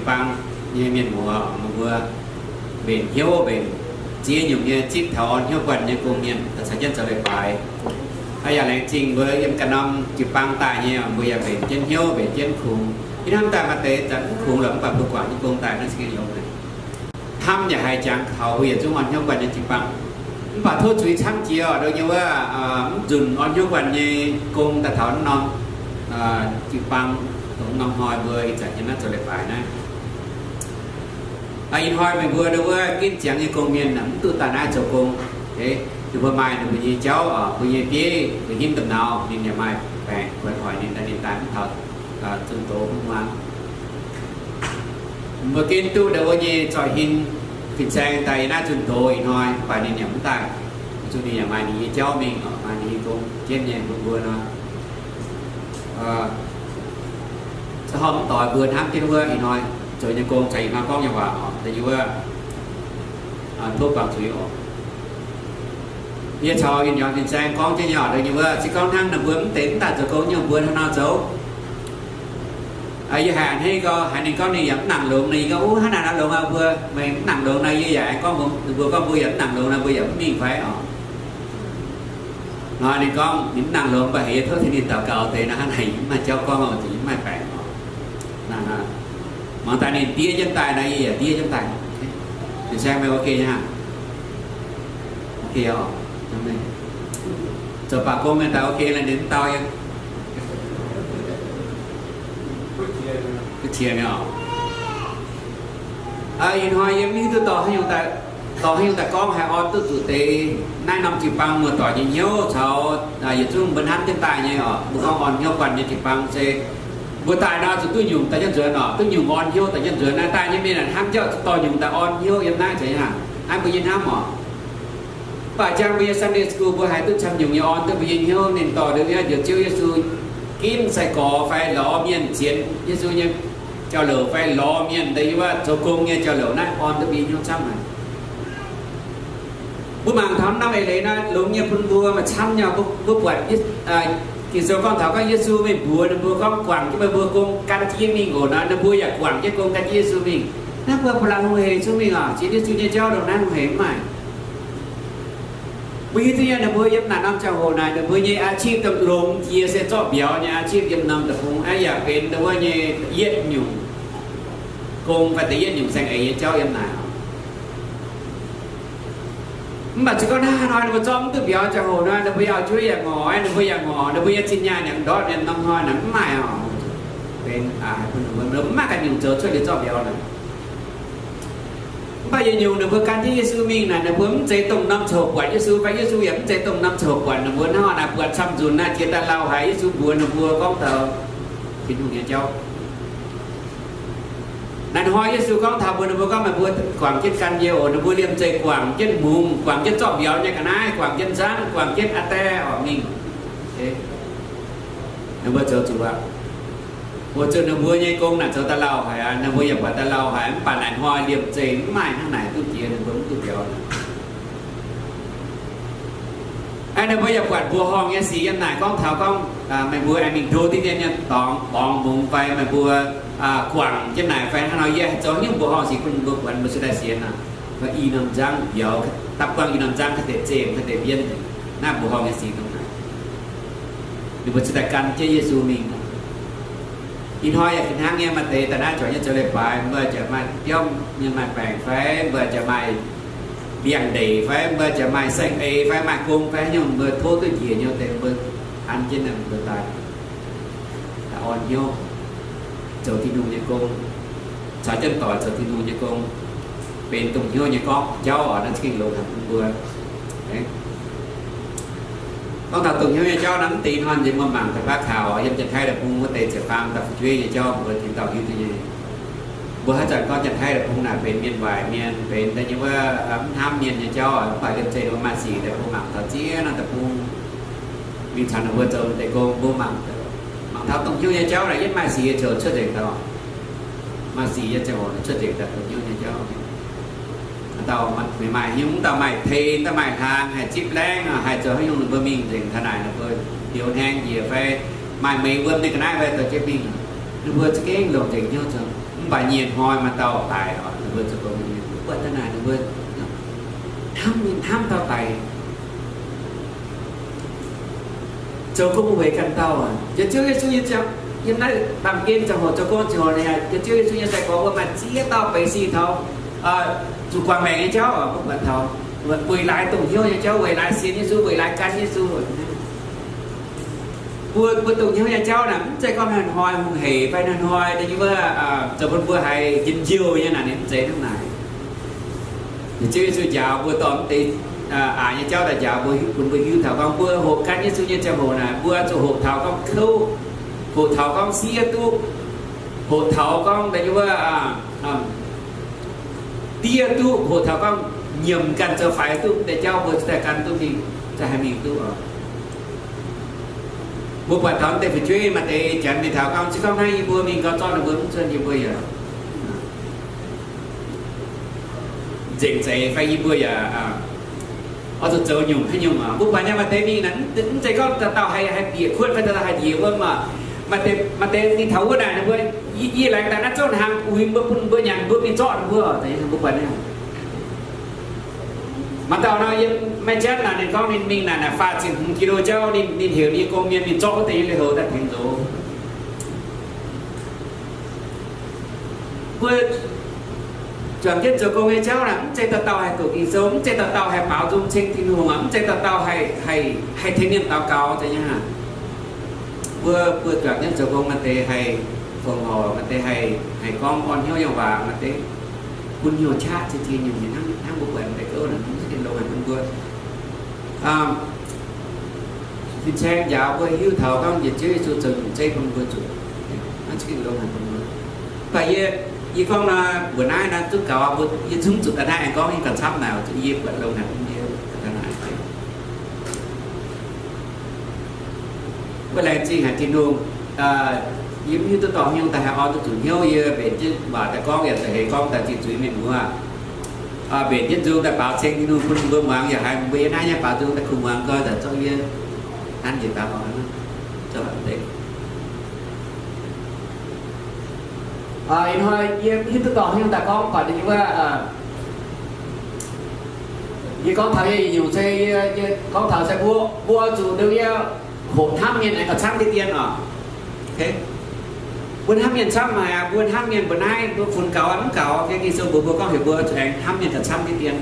jiu-baang nyei mienh muoz, meih mbuo mbenc hnyouv mbenc ziex nyungc nyei zipv taux orn hnyouv guanh nyei gong-mienh daaih caux jienv zoux leiz-baaix. Aa, yaac laengz zingh mbuo yiem ganh norm jiu-baang daaih nyei, mbuo yaac mbenc jienv hnyouv mbenc jienv kungx. Ih hnamv daaih maaih deix zanc mv kungx lorqc, mv baac mbuo guangc nyei gong daaih naaiv zingh nyei longx haic. Hnamv yaac haiz jangx taux mbuo yietc zungv orn hnyouv guanh nyei jiu-baang. Mv baac tov zuiz camv jiex oc, dongh nyei wuov, mv nzunc orn hnyouv guanh nyei gong daaih taux naaiv norm jiu-baang, dongh norm hnoi mbuo ih zanc nyei naaiv zoux leiz-baaix naaiv. Ih hnoi meih mbuo dongh wuov ginv ziangx nyei gong-mienh mv duqv daaih naaiv zoux gong. Ninh mbuo maaih ninh mbuo nyei jauv oc, mbuo nyei bieiv, mbuo himv domh nauz ninh yaac maaih baengc, kuonx hoic ninh daaih, ninh daaih mv taux zunh doz mv muangx. Mbuo ginv duqv dongh wuov nyei zorqv hin fin-saeng daaih yiem naaiv zunh doz ih hnoi, mv baac ninh yaac mv daaih. Zuqc ninh yaac maaih ninh nyei jauv mingh oc, maaih ninh nyei gong jienv nyei bun mbuo nor. Za'gengh mv doix mbuo hnamv jienv wuov ih hnoi zoux nyei gong, caux ih hnoi gorngv nyei waac oc, dongh nyei wuov, tov guangc zuiz oc. Yie caux Yunh Yorngx fin-saeng gorngv jienv nyei oc, dongh nyei wuov se gorngv hnangv ninh mbuo mv deix mv daaih zoux gong nyei, mbuo hnangv nor zoux. Yie haiz a'hneiv gau, haiz ninh gorngv ninh yaac mv nangc longx nor, yie gorngv, Uv, hnangv naaic nor longx aqv mbuo. Meih mv nangc longx nor, yie yaac aengx gorngv mbuo, ninh mbuo gorngv mbuo yaac mv nangc longx nor, mbuo yaac mv mingh fai oc. Nor ninh gorngv ninh mv nangc longx, mv baac heuc yie tov tengx ninh daux gaux deix nor, hnangv naaic yie mv maaih jauv gorngv oc, zuqc yie mv maaih baengc oc. Mangc daaih ninh diev jienv daaih nor, yie yaac diev jienv daaih. Fin-saeng, meih ok nyei aqv? Ok oc. Zoux baac gong mienh daaih ok, ninh mv dau yie. Ih hnoi yie mv hiuv duqv dorh haaix nyungc daaih gorngv haih orn duqv zuqc deix naaiv norm jiu-baang muoz-doic nyei hnyouv caux yietc zungv mbuo hnamv jienv daaih nyei oc. Mbuo gorngv orn hnyouv guanh nyei jiu-baang se mbuo daaih nor zuqc duqv nyungc daaih jienv nzuonx oc, duqv nyungc orn hnyouv daaih jienv nzuonx. Naaiv daaih nyei mienh hnamv jauv zuqc dorh nyungc daaih orn hnyouv yiem naaiv zeiz hnangv, hnangv mbuo nyei hnamv oc. Mv baac jangx mbuo nyei Sunday school mbuo haiz duqv camv nyungc nyei orn duqv mbuo nyei hnyouv, ninh dorh nduov nziouv Ziouv Yesu ginv sai-gorx fai lorz mienh sienx Yesu nyei jauv-louc fai lorz mienh daaih yiem wuov zoux gong nyei jauv-louc naaiv orn duqv mbuo nyei hnyouv camv haic. Mbuo mangc taux norm eix leiz naaiv longx nyei bun mbuo maaih camv nyei. Mbuo buatc Ging-Sou gorngv taux gorngv Yesu mingh mbuox ninh mbuo gorngv guangc jienv meih mbuo gong gan jienv yie mingh oc nor, ninh mbuo yaac guangc jienv gong gan jienv Yesu mingh. Naaiv mbuo ba'laqc hungh hec Yesu mingh oc, sienx Yesu nyei jauv ndongc naaiv hungh hec mv maaih. Mbuo hiuv duqv nyei, ninh mbuo yiem naaic norm ziangh hoc naaic, ninh mbuo nyei อาชีพ dongh longx jiex se zorqv mbiauz nyei อาชีพ yiem norm deic-bung, aa, yaac benx dongh wuov nyei yietv nyungc gong fai da'yietv nyungc saeng-eix nyei jauv yiem naaic. Mv baac se gorngv hnangv haaix hnoi ninh mbuo zorqv mv duqv mbiauz ziangh hoc nor, ninh mbuo yaac juov yaac ngorc, ninh mbuo yaac ngorc, ninh mbuo nyei zinh nyaanh yaac ndortv mienh norm hnoi naaic mv maaih oc. Benx aa, mv maaih ganh nyungc zoux cuotv liuz zorqv mbiauz naaic. Mv baac yietc nyungc ninh mbuo gan jienv Yesu mingh naaic, ninh mbuo mv zeiz dongh norm ziangh hoc buatc Yesu, fai Yesu yaac mv zeiz dongh norm ziangh hoc buatc ninh mbuo. Hnangv naaic buatc camv nzunc naaic, jiex daaih lauh haic, Yesu mbuox ninh mbuo gorngv taux Tin-Hungh nyei jauv. Naaiv hnoi Yesu gorngv taux mbuox ninh mbuo gorngv, meih mbuo guangc jienv gan yie oc. Ninh mbuo liemh zeih guangc jienv hmungx, guangc jienv zorqv mbiauz nyei ga'naaiv, guangc jienv nzangv, guangc jienv aa die oc mingh. Ninh mbuo zoux zuqc aqv. Weic zuqc ninh mbuo nyei gong naaic zoux daaih lauh haic aqv. Ninh mbuo yaac buatc daaih lauh haic, mv baac naaic hnoi liemh zeih mv maaih hnangv naaic duqv jiex, ninh mbuo mv duqv mbiauz. Aeqv, ninh mbuo yaac buatc mbuoqc horngh nyei sic yiem naaic gorngv taux gorngv, meih mbuo aengx mingh ndo diqv dien nyei dorngx borngz mungz fai meih mbuo guangc jienv naaic fai hnangv nor, yie haih zoux haaix nyungc mbuoqc horngh sic bun mbuo buatc, mbuo cingx daaih sienx aqv. Fai i norm nzangv mbiauz, dapv buangv i norm nzangv kaaix deix zemh kaaix deix mbienv, naaiv mbuoqc horngh nyei sic dongh naaic. Ninh mbuo cingx daaih gan jienv Yesu mingh. Ih hnoi yaac fih hnangv nyei, maaih deix daaih naaiv juangc nyei zoux leiz-baaix, mbuo jaax maaih biauv mienh maaih baengc fai, mbuo jaax maaih liangx-ndeic fai, mbuo jaax maaih saeng-eix fai, maaih gong fai, haaix nyungc mbuo tov duqv njiec nyei deix mbuo an jienv mbuo daaih, daaih orn hnyouv zoux Tin-Hungh nyei gong, caux jienv doic zoux Tin-Hungh nyei gong, benx dongh hnyouv nyei gorngv jauv oc. Naaiv za'gengh longx haic bun mbuo. Gorngv taux dongh hnyouv nyei jauv naaiv, mv deix ih hnoi nziex mbuo mangc deix baav kaux yiem Janx-Taiv deic-bung wuov deix ziepc faam daaih fu'jueiv nyei jauv mbuo tin-dorngh hiuv duqv nyei. Mbuo haaix zanc gorngv Janx-Taiv deic-bung naaic benx mienh waaic mienh, benx deix nyei wuov mv hnamv mienh nyei jauv, mv baac liemh zeih mbuo maaih sic deic-bung mangc taux ziex norm deic-bung mingh caux ninh mbuo zoux deix gong, mbuo mangc, mangc taux dongh hnyouv nyei jauv naaic yietv maaih sic ziouc cuotv nzengc daaih. Maaih sic yiem ziangh hoc cuotv nzengc daaih dongh hnyouv nyei jauv. Dauh maaih, maaih hnyouv dauh maaih tei, dauh maaih hlang, haih zipv laengv, haih zoux haaix nyungc ninh mbuo mingh nzengc taux naaic, ninh mbuo liuz hnaeng njiec fai maaih meix wuom nyei ga'naaiv fai dorh jienv mingh. Ninh mbuo za'gengh longc nzengc hnyouv zoux, mv baac nyienh hnoi maaih dauh daic oc, ninh mbuo zoux gong mienh buatc daaih naaic ninh mbuo hnamv, hnamv dauh daic. Zoux gong weic ganh dauh aqv. Yiem Ziouv Yesu nyei ziangh, yiem naaiv baamh gen ziangh hoc zoux gong ziangh hoc, yiem Ziouv Yesu nyei sai-gorx wuov maaih ziex dauh beic sic taux zuqc guangc maengc nyei jauv, mbuo buatc taux weic laaix dongh hnyouv nyei jauv, weic laaix sienx Yesu, weic laaix gan Yesu. Mbuo, mbuo dongh hnyouv nyei jauv naaic, mv zeiz gorngv hnoi-hnoi hungh heic fai hnoi-hnoi deix nyei wuov zoux bun mbuo haiz njien-youh nyei naaic, ninh mv zeiz hnangv naaic. Ziouv Yesu njaaux mbuo dorh mv deix aqc nyei jauv daaih njaaux mbuo, bun mbuo hiuv taux gorngv mbuo hoqc gan Yesu nyei ziangh hoc naaic, mbuo zuqc hoqc taux gorngv kouv, hoqc taux gorngv siev duqv, hoqc taux gorngv deix nyei wuov diev duqv, hoqc taux gorngv nyiemc ganh zoux faix duqv, mv deix jauv mbuo cingx daaih gan duqv mingh, cingx haih mingh duqv oc. Mbuo buatc taux mv deix fu'jueiv maaih deix janx mingh taux gorngv, se gorngv naaiv yie mbuo mingh gau zorqv ninh mbuo mv cuotv, yie mbuo yaac nzengc zeiz fai yie mbuo yaac oix zuqc zoux nyungc haaix nyungc oc. Mbuo buatc nyei maaih deix mingh naaic, mv zeiz gorngv dauh dauh haih, haih bieqc kuotv fai dauh dauh haih njiec wuom oc. Maaih deix, maaih deix mingh taux wuov naaic, ninh mbuo, yie, yie laengz daaih naaiv zouv hnaangx uix mbuo, bun mbuo nyanc, mbuo mingh zorqv ninh mbuo oc. Mbuo buatc nyei. Maaih dauh nor, yiem Meiv Janv naaic, ninh gorngv ninh mingh naaic, naaic faah ziepc hmz kilo jauv, ninh, ninh heuc ninh nyei gong-mienh mingh zorqv wuov deix nyei lui-houx daaih tengx nzox. Mbuo juangc jienv zoux gong nyei jauv naaic, mv zeiz dauh dauh haih doqc Ging-Sou, mv zeiz dauh dauh haih baaux nzung ceng Tin-Hungh, mv zeiz dauh dauh haih, haih, haih tengx mienh daux gaux deix nyei aqv. Mbuo, mbuo juangc jienv zoux gong, maaih deix haih fongc horc, maaih deix haih, haih gorngv orn hnyouv nyei waac, maaih deix bun hnyouv qaqv cie-cie nyungc nyei hnangv, hnangv mbuo buatc deix gouv naaic, mv zeiz longx haic bun mbuo. Fin-Saeng njaaux mbuo hiuv taux gorngv yietc Ziouv Yesu zoux nyungc zeiv bun mbuo zuqc, mv zeiz longx haic bun mbuo. Mv baac yie, yie gorngv nor, mbuo naaiv nor duqv gaux, mbuo, yie zungv zuqc daaih naaiv aengx gorngv nyei gauh camv naaic, zuqc yie buatc longx haic bun yie daaih naaic. Mbuo laengz zingh haic Tin-Hungh, yie mv hiuv duqv dorngx haaix nyungc daaih haih orn duqv zuqc hnyouv. Yie mbenc jienv waac daaih gorngv, yaac za'heix gorngv daaih zinh zuiz mienh muoz. Mbenc jienv nzung daaih baaux ceng Tin-Hungh bun mbuo muangx, yaac haiz mbuo yiem naaiv nyei baaux nzung daaih kuh muangx gau, daaih zorqv yie hnangv njiec daaih oc. Ih hnoi yie mv hiuv duqv dorngx haaix nyungc daaih gorngv, mv baac yie wuov, yie gorngv taux yie nyungc se, yie gorngv taux se mbuo, mbuo zuqc nduov yie hoqc hnamv mienh aengx gauh camv diqv dien oc. Mbuo hnamv mienh camv haic aqv. Mbuo hnamv mienh mbuo naaiv mbuo funx gaux mv gaux, Ging-Sou mbuox mbuo gorngv heuc mbuo zuqc aengx hnamv mienh gauh camv diqv dien.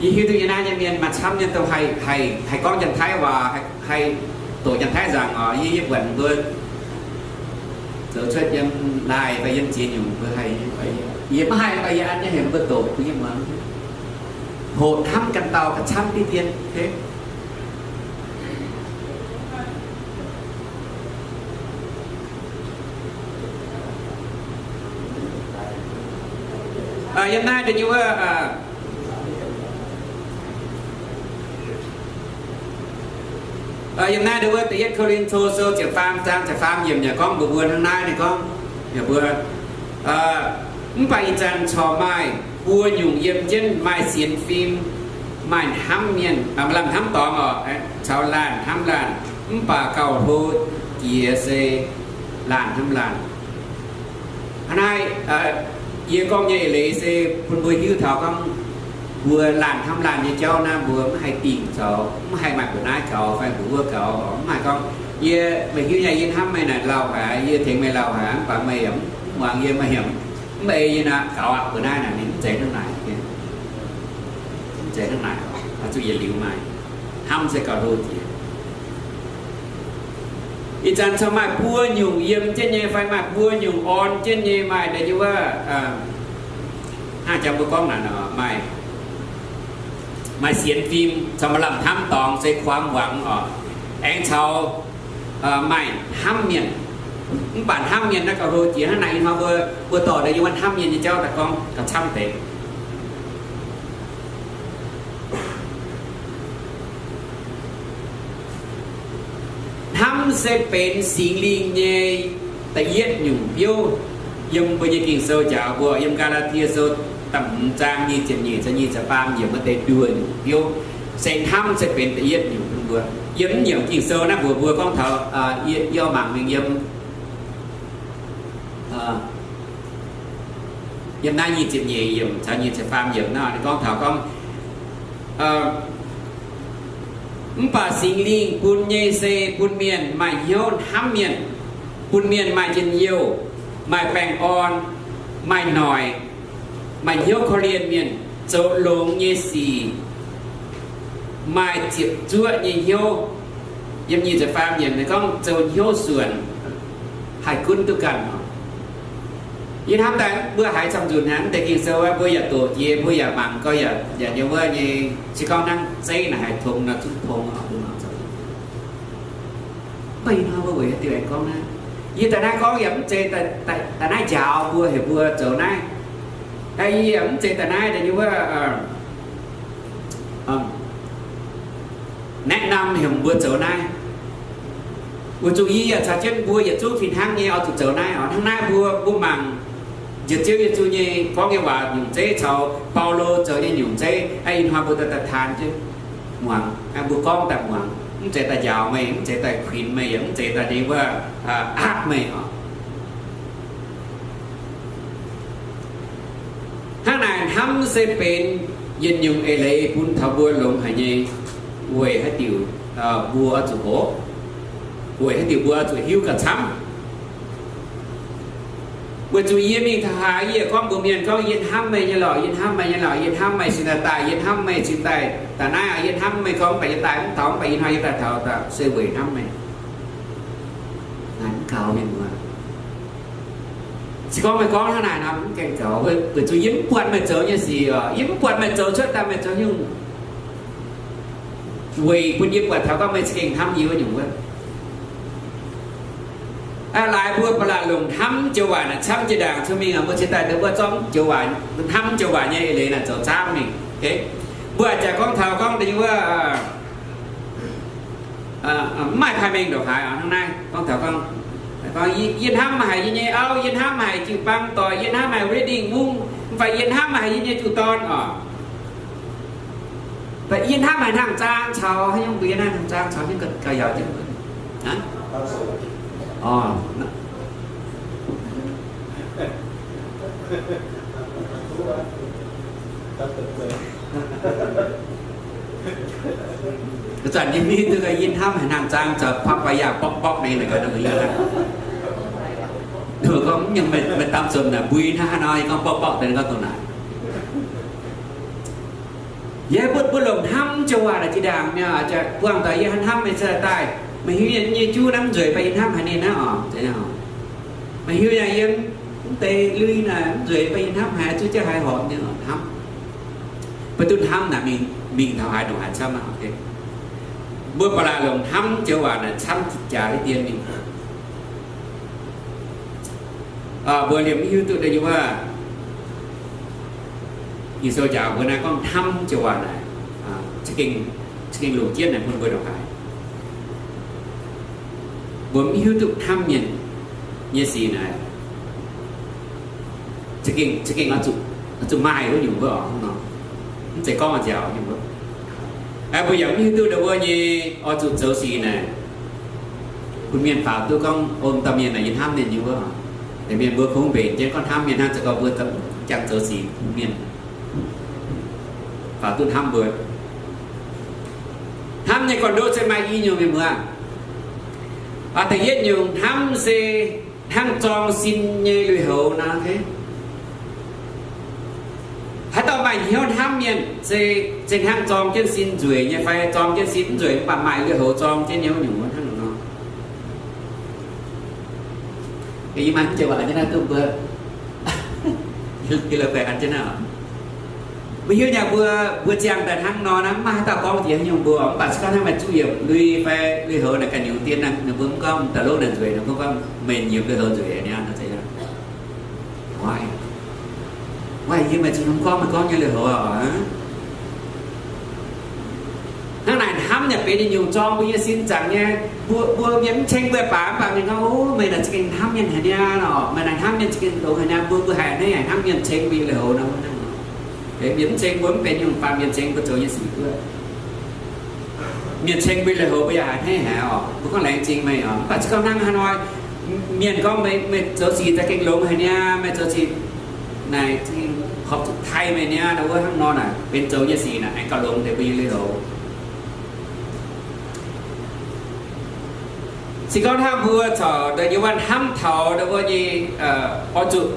Yie hiuv duqv yie naaiv nyei mienh maaih camv nyei dongh haih, haih gorngv Janx-Taiv waac, haih doqc Janx-Taiv nzaangc oc. Yie, yie buatc mbuo zoux cuotv yiem laaih fai yiem ziex nyungc mbuo haih, yie mv haih, mv baac yie an nyei heuc mbuo doqc bun yie muangx. Hoqc hnamv ganh dauh gauh camv diqv dien. Yiem naaiv deix nyei wuov, yiem naaiv deix wuov Da'yietv Ko^lin^to Sou ziepc faam zaang ziepc faam yiemc yaac gorngv mbuox mbuo hnangv naaiv. Ninh gorngv yaac mbuo, mv baac ih zanc corc maaih buo nyungc yiem jienv, maaih sienx fim, maaih hnamv mienh, maaih lamh hnamv dorngx oc, caux laanh hnamv laanh, mv baac gauh hlo jiex se laanh hnamv laanh. Hnangv naaiv, yie gorngv nyei eix leiz se bun mbuo hiuv taux gorngv mbuo laanh hnamv laanh nyei jauv naaiv, mbuo mv haih dingh zoux, mv haih maaih mbuoqc naaiv gaux fai mbuoqc wuov gaux, mv haih gorngv yie meih hiuv nyei, yie hnamv meih naaic lauh haic, yie tengx meih lauh haic, mv baac meih yaac mv muangx yie, meih yaac mv ei yie naaic gaux aqv. Mbuoqc naaiv naaic ninh mv zeiz hnangv naaic. Mv zeiz hnangv naaic, zuqc yietc liuz maaih. Hnamv se gauh hlo jiex. Ih zanc corc maaih buo nyungc yiem jienv nyei fai maaih buo nyungc orn jienv nyei, maaih deix nyei wuov, hnangv jang mbuo gorngv naaic, maaih, maaih sienx fim, corc maaih lamh hnamv dorngx se ความหวัง oc, aengx caux maaih hnamv mienh. Mv baac hnamv mienh naaiv gauh hlo jiex hnangv naaic. Ih hnoi mbuo, mbuo dorh deix nyei wuov hnamv mienh nyei jauv daaih gorngv gauh camv deix. Hnamv se benx Singx Lingh nyei da'yietv nyungc biouv. Yiem mbuo nyei Ging-Sou njaaux mbuo, yiem Gaa^laa^tie Sou da'hmz zaang nyic ziepc nyeic caux nyic ziepc faam yiemc wuov deix nduoh nyungc biouv, se hnamv se benx da'yietv nyungc bun mbuo. Yiem naaiv yiemc Ging-Sou naaiv mbuox mbuo gorngv taux, yie mangc mingh yiem, yiem naaiv nyic ziepc nyeic yiemc caux nyic ziepc faam yiemc nor, ninh gorngv taux gorngv, mv baac Singx Lingh bun nyei se bun mienh maaih hnyouv hnamv mienh, bun mienh maaih njien-youh, maaih baengh orn, maaih noic, maaih hnyouv korv-lienh mienh, zoux longx nyei sic, maaih ziepc zuoqv nyei hnyouv. Yiem nyic ziepc faam yiemc ninh gorngv zoux hnyouv suonc, haih gunv duqv ganh. Yie hnamv daaih mbuo haiz camv-nzunc hnangv deix Ging-Sou, mbuo yaac doqc jiex, mbuo yaac mangc gau, yaac nyei wuov nyei, se gorngv hnangv zeiv naaic haih tongx nor zungv tongx. Mv baac ih hnoi mbuo weic haaix diuc aengx gorngv naaiv? Yie daaih naaiv gorngv yaac mv zeiz daaih naaiv njaaux mbuo heuc mbuo zoux naaiv. Yie yaac mv zeiz daaih naaiv deix nyei wuov แนะนำ heuc mbuo zoux naaiv. Weic zuqc yie yaac caux jienv mbuo yietc zungv fih hnangv nyei oix zuqc zoux naaiv oc. Hnangv naaiv mbuo, mbuo mangc njiec Ziouv Yesu nyei gorngv nyei waac nyungc zeiv caux Baulo zoux nyei nyungc zeiv, ih hnoi mbuo daaih taan jienv muangx, mbuo gorngv daaih muangx, mv zeiz daaih njaaux meih, mv zeiz daaih kuinx meih, yaac mv zeiz daaih nyei wuov aapv meih oc. Hnangv naaic, hnamv se benx yietc nyungc eix leiz bun taux mbuo longx haic nyei. Weic haaix diuc? Mbuo oix zuqc hoqc. Weic haaix diuc mbuo oix zuqc hiuv gauh camv? Weic zuqc yie mingh taux haaix, yie gorngv mbuox mienh gorngv, yie hnamv meih nyei lorqc, yie hnamv meih nyei lorqc, yie hnamv meih cingx daaih daaih, yie hnamv meih cingx daaih daaih naaiv, yie hnamv meih gorngv mv baac yie daaih mv taux, mv baac yie hnoi yie daaih taux daaih se weic hnamv meih. Naaic mv gaux mienh muoz. Se gorngv meih gorngv hnangv naaic nor, mv gaengh gaux, weic zuqc yie mv buatc meih zoux nyei sic oc. Yie mv buatc meih zoux cuotv daaih meih zoux nyungc weic bun yie buatc taux gorngv meih za'gengh hnamv yie wuov nyungc wuov. Laaix mbuo ba'laqc longc hnamv joux waac naaic camv jiex ndaangc cuotv mingh, mbuo cingx daaih ndongc mbuo zorqv joux waac, hnamv joux waac nyei eix leiz naaic zoux zaamv mingh. Mbuo a'jangc gorngv taux gorngv deix wuov mv maaih pai mengh ndongc haaix hnangv naaiv gorngv taux gorngv, yie hnamv haic yie nyei auv, yie hnamv haic jiu-baang doic, yie hnamv haic Reading Mungv, mv baac yie hnamv haic yie nyei juv-dorn oc. Mv baac yie hnamv haic hnangv zaang caux haaix nyungc, mbuo yie hnamv haic zaang caux haaix nyungc gauh yaauc jienv. Zanc yie mv hiuv duqv yie hnamv haic hnangv zaang caux ภรรยา borqv borqv nyei, gorngv meih dam suonc naaic mbui hnangv haaix nor, yie gorngv borqv borqv deix gorngv dongh naaic. Yie mbuo, mbuo longc hnamv joux waac naaic jiex ndaangc mi'aqv, buangh doic yie hnamv meih cingx daaih. Meih hiuv yie nyei juv naaiv mv nzueic, mv baac yie hnamv haic ninh naaiv oc. Meih hiuv yaac yiem mv deix lui naaic mv nzueic, mv baac yie hnamv haic, zuqc jienv haiz horpc ninh oc, hnamv. Mbuo duqv hnamv naaic mingh, mingh taux haaix nor haaix camv aqv. Mbuo ba'laqc longc hnamv joux waac naaic camv jaax deix dien mingh. Mbuo liemh mv hiuv duqv deix nyei wuov, Ging-Sou njaaux mbuo naaiv gorngv hnamv joux waac naaic, za'gengh longc jienv naaic bun mbuo ndongc haaix. Mbuo mv hiuv duqv hnamv mienh nyei sic naaic, za'gengh, za'gengh oix zuqc maaih wuov nyungc wuov oc, mv zeiz gorngv oix nziaauc nyungc wuov. Mbuo yaac mv hiuv duqv ndau wuov nyei oix zuqc zoux sic naaic bun mienh faaux duqv gorngv, o, dauh mienh naaic yie hnamv ninh nyei wuov. Deix mienh mbuo kungx mbenc jienv gorngv hnamv mienh hnangv, za'gengh mbuo jangx zoux sic bun mienh faaux duqv hnamv mbuo. Hnamv nyei gorn-ndoqv se maaih i nyungc mienh muoz. Da'yietv nyungc hnamv se hnangv zorng sin nyei lui-houx nor. Haaix dauh maaih hnyouv hnamv mienh se, se hnangv zorng jienv sin nzueic nyei fai zorng jienv sin mv nzueic mv baac maaih lui-houx zorng jienv nyei wuov nyungc wuov hnangv nor. Yie maaih mv joux waac jienv naaiv duqv mbuo, yie la'guaih an jienv naaiv oc. Mbuo hiuv nyei mbuo, mbuo ziangh daaih hnangv nor naaiv, mv maaih haaix dauh gorngv jiex haaix nyungc mbuo, mv baac se gorngv hnangv maaih zuqc yiemc lui fai lui-houx naaic ganh nyungc dien naaic, ninh mbuo mv gorngv da'lov naaic nzueic, ninh mbuo gorngv meih yiemc lui-houx nzueic niaa, zeiz aqv. Waaic, yie meih zuqc hnomv gorngv meih gorngv nyei lui-houx oc. Hnangv naaic hnamv yaac benx nyungc zorng mbuo nyei sin zaangc nyei. Mbuo, mbuo mienh mv ceng mbuo baac, mv baac mienh gorngv, o, meih naaic za'gengh hnamv mienh haic niaa oc, meih naaic hnamv mienh za'gengh longx haic niaa. Mbuo, mbuo haiz hnangv naaic hnamv mienh ceng mbuo nyei lui-houx nor, hnangv nor. Mienh mv ceng mbuo mv benx nyungc, mv baac mienh ceng mbuo zoux nyei sic mbuo. Mienh ceng mbuo leiz-houx mbuo yaac haiz hneiv haic oc. Mbuo gorngv laengz zingh meih oc. Mv baac se gorngv hnangv haaix nor, mienh gorngv meih, meih zoux sic za'gengh longx haic niaa, meih zoux sic naaic zingh horpc zuqc taaih meih niaa, naaiv wuov hnangv nor naaic benx zoux nyei sic naaic aengx gauh longx deix mbuo nyei leiz-houx. Se gorngv hnangv mbuo corc daaih nyei wuov hnamv taux daaih wuov nyei, oix zuqc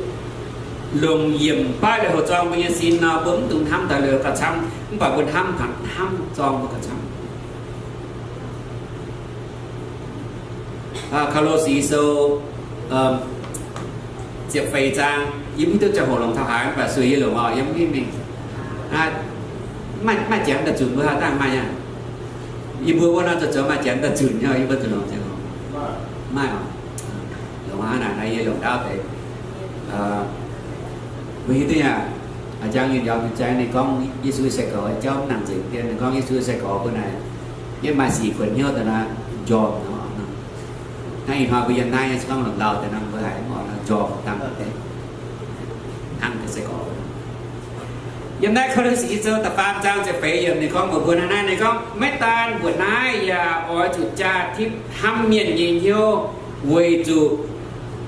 longc yiemc baav leiz-houx zorng mbuo nyei sin nor, mbuo mv dungx hnamv daaih leiz-houx gauh camv, mv baac mbuo hnamv, hnamv zorng mbuo gauh camv. Ko^lo^si sou ziepc feix zaang, yie mv hiuv duqv ziangh hoc longc taux haaix, mv baac sueih yie longc oc, yie mv hiuv mingh. Maaih, maaih janx daaih zunc mbuo haaix dangh maaih aqv. Yie mbuo wuov nor zoux zoux maaih janx daaih zunc nyei, yie mbuo zuqc longc ziangh hoc. Maaih oc. Longc hnangv naaic, yie longc ndaauv deix. Mbuo hiuv duqv aqv. A'jang Yunh Yauh Fin-Saeng ninh gorngv Yesu sai-gorx jauv mv nangc nzengc dien, ninh gorngv Yesu sai-gorx mbuo naaic, yie maaih sic kuonx hnyouv daaih nor, njormh nor. Hnangv ih hnoi mbuo yiem naaiv se gorngv lomc ndau deix nor, mbuo haiz mv oix nor njormh dangh deix, hnangv deix sai-gorx. Yiem naaiv Ko^lin^si sou da'faam zaang ziepc feix yiemc ninh gorngv mbuox mbuo hnangv naaiv, ninh gorngv, maiv daan mbuoqc naaiv yaac oix zuqc jaa tipv hnamv mienh nyei hnyouv, weic zuqc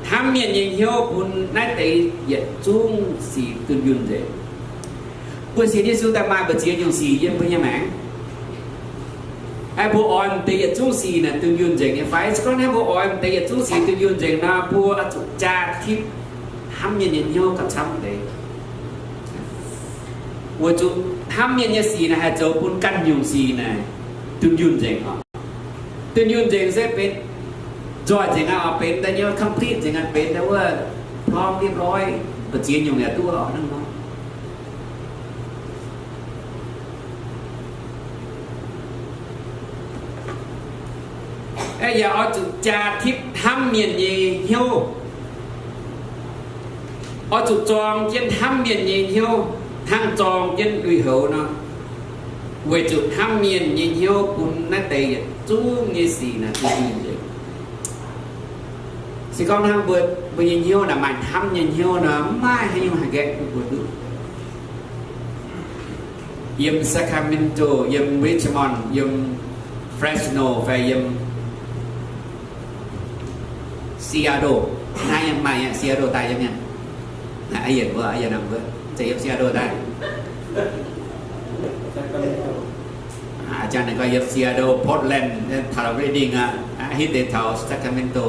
hnamv mienh nyei hnyouv bun naaiv deix yietc zungv sic dunh yunh nzengc. Mbuo sienx Yesu daaih maaih mbu'ziex nyungc sic yiem mbuo nyei maengc. Aeqv, mbuo oix m'deix yietc zungv sic naaic dunh yunh nzengc nyei fai? Se gorngv hnangv mbuo oix m'deix yietc zungv sic dunh yunh nzengc nor, mbuo oix zuqc jaa tipv hnamv mienh nyei hnyouv gauh camv deix. Weic zuqc hnamv mienh nyei sic naaic haih zoux bun ganh nyungc sic naaic dunh yunh nzengc oc. Dunh yunh nzengc se benx nzoih nzengc aqv oc, benx da'nyeic complete nzengc aqv, benx da'wuov พร้อมเรียบร้อย, mbu'ziex nyungc yaac duqv oc, hnangv nor. Aeqv, yaac oix zuqc jaa tipv hnamv mienh nyei hnyouv. Oix zuqc zorng jienv hnamv mienh nyei hnyouv hnangv zorng jienv lui-houx nor, weic zuqc hnamv mienh nyei hnyouv bun naaiv deix yietc zungv nyei sic naaic dunh yunh nzengc. Se gorngv hnangv mbuo, mbuo nyei hnyouv naaic maaih hnamv nyei hnyouv nor, mv maaih haaix nyungc haih nqaeqv bun mbuo duqv. Yiem Sacramento, yiem Richmond, yiem Fresno fai yiem Seattle, naaiv yiem maaih nyei, Seattle daaih yiem nyei. Naaiv yienc mbuo, yienc mbuo, zeiz yiem Seattle daaih. A'jang ninh gorngv yiem Seattle, Portland, taux Redding aqv, hitv deix taux Sacramento.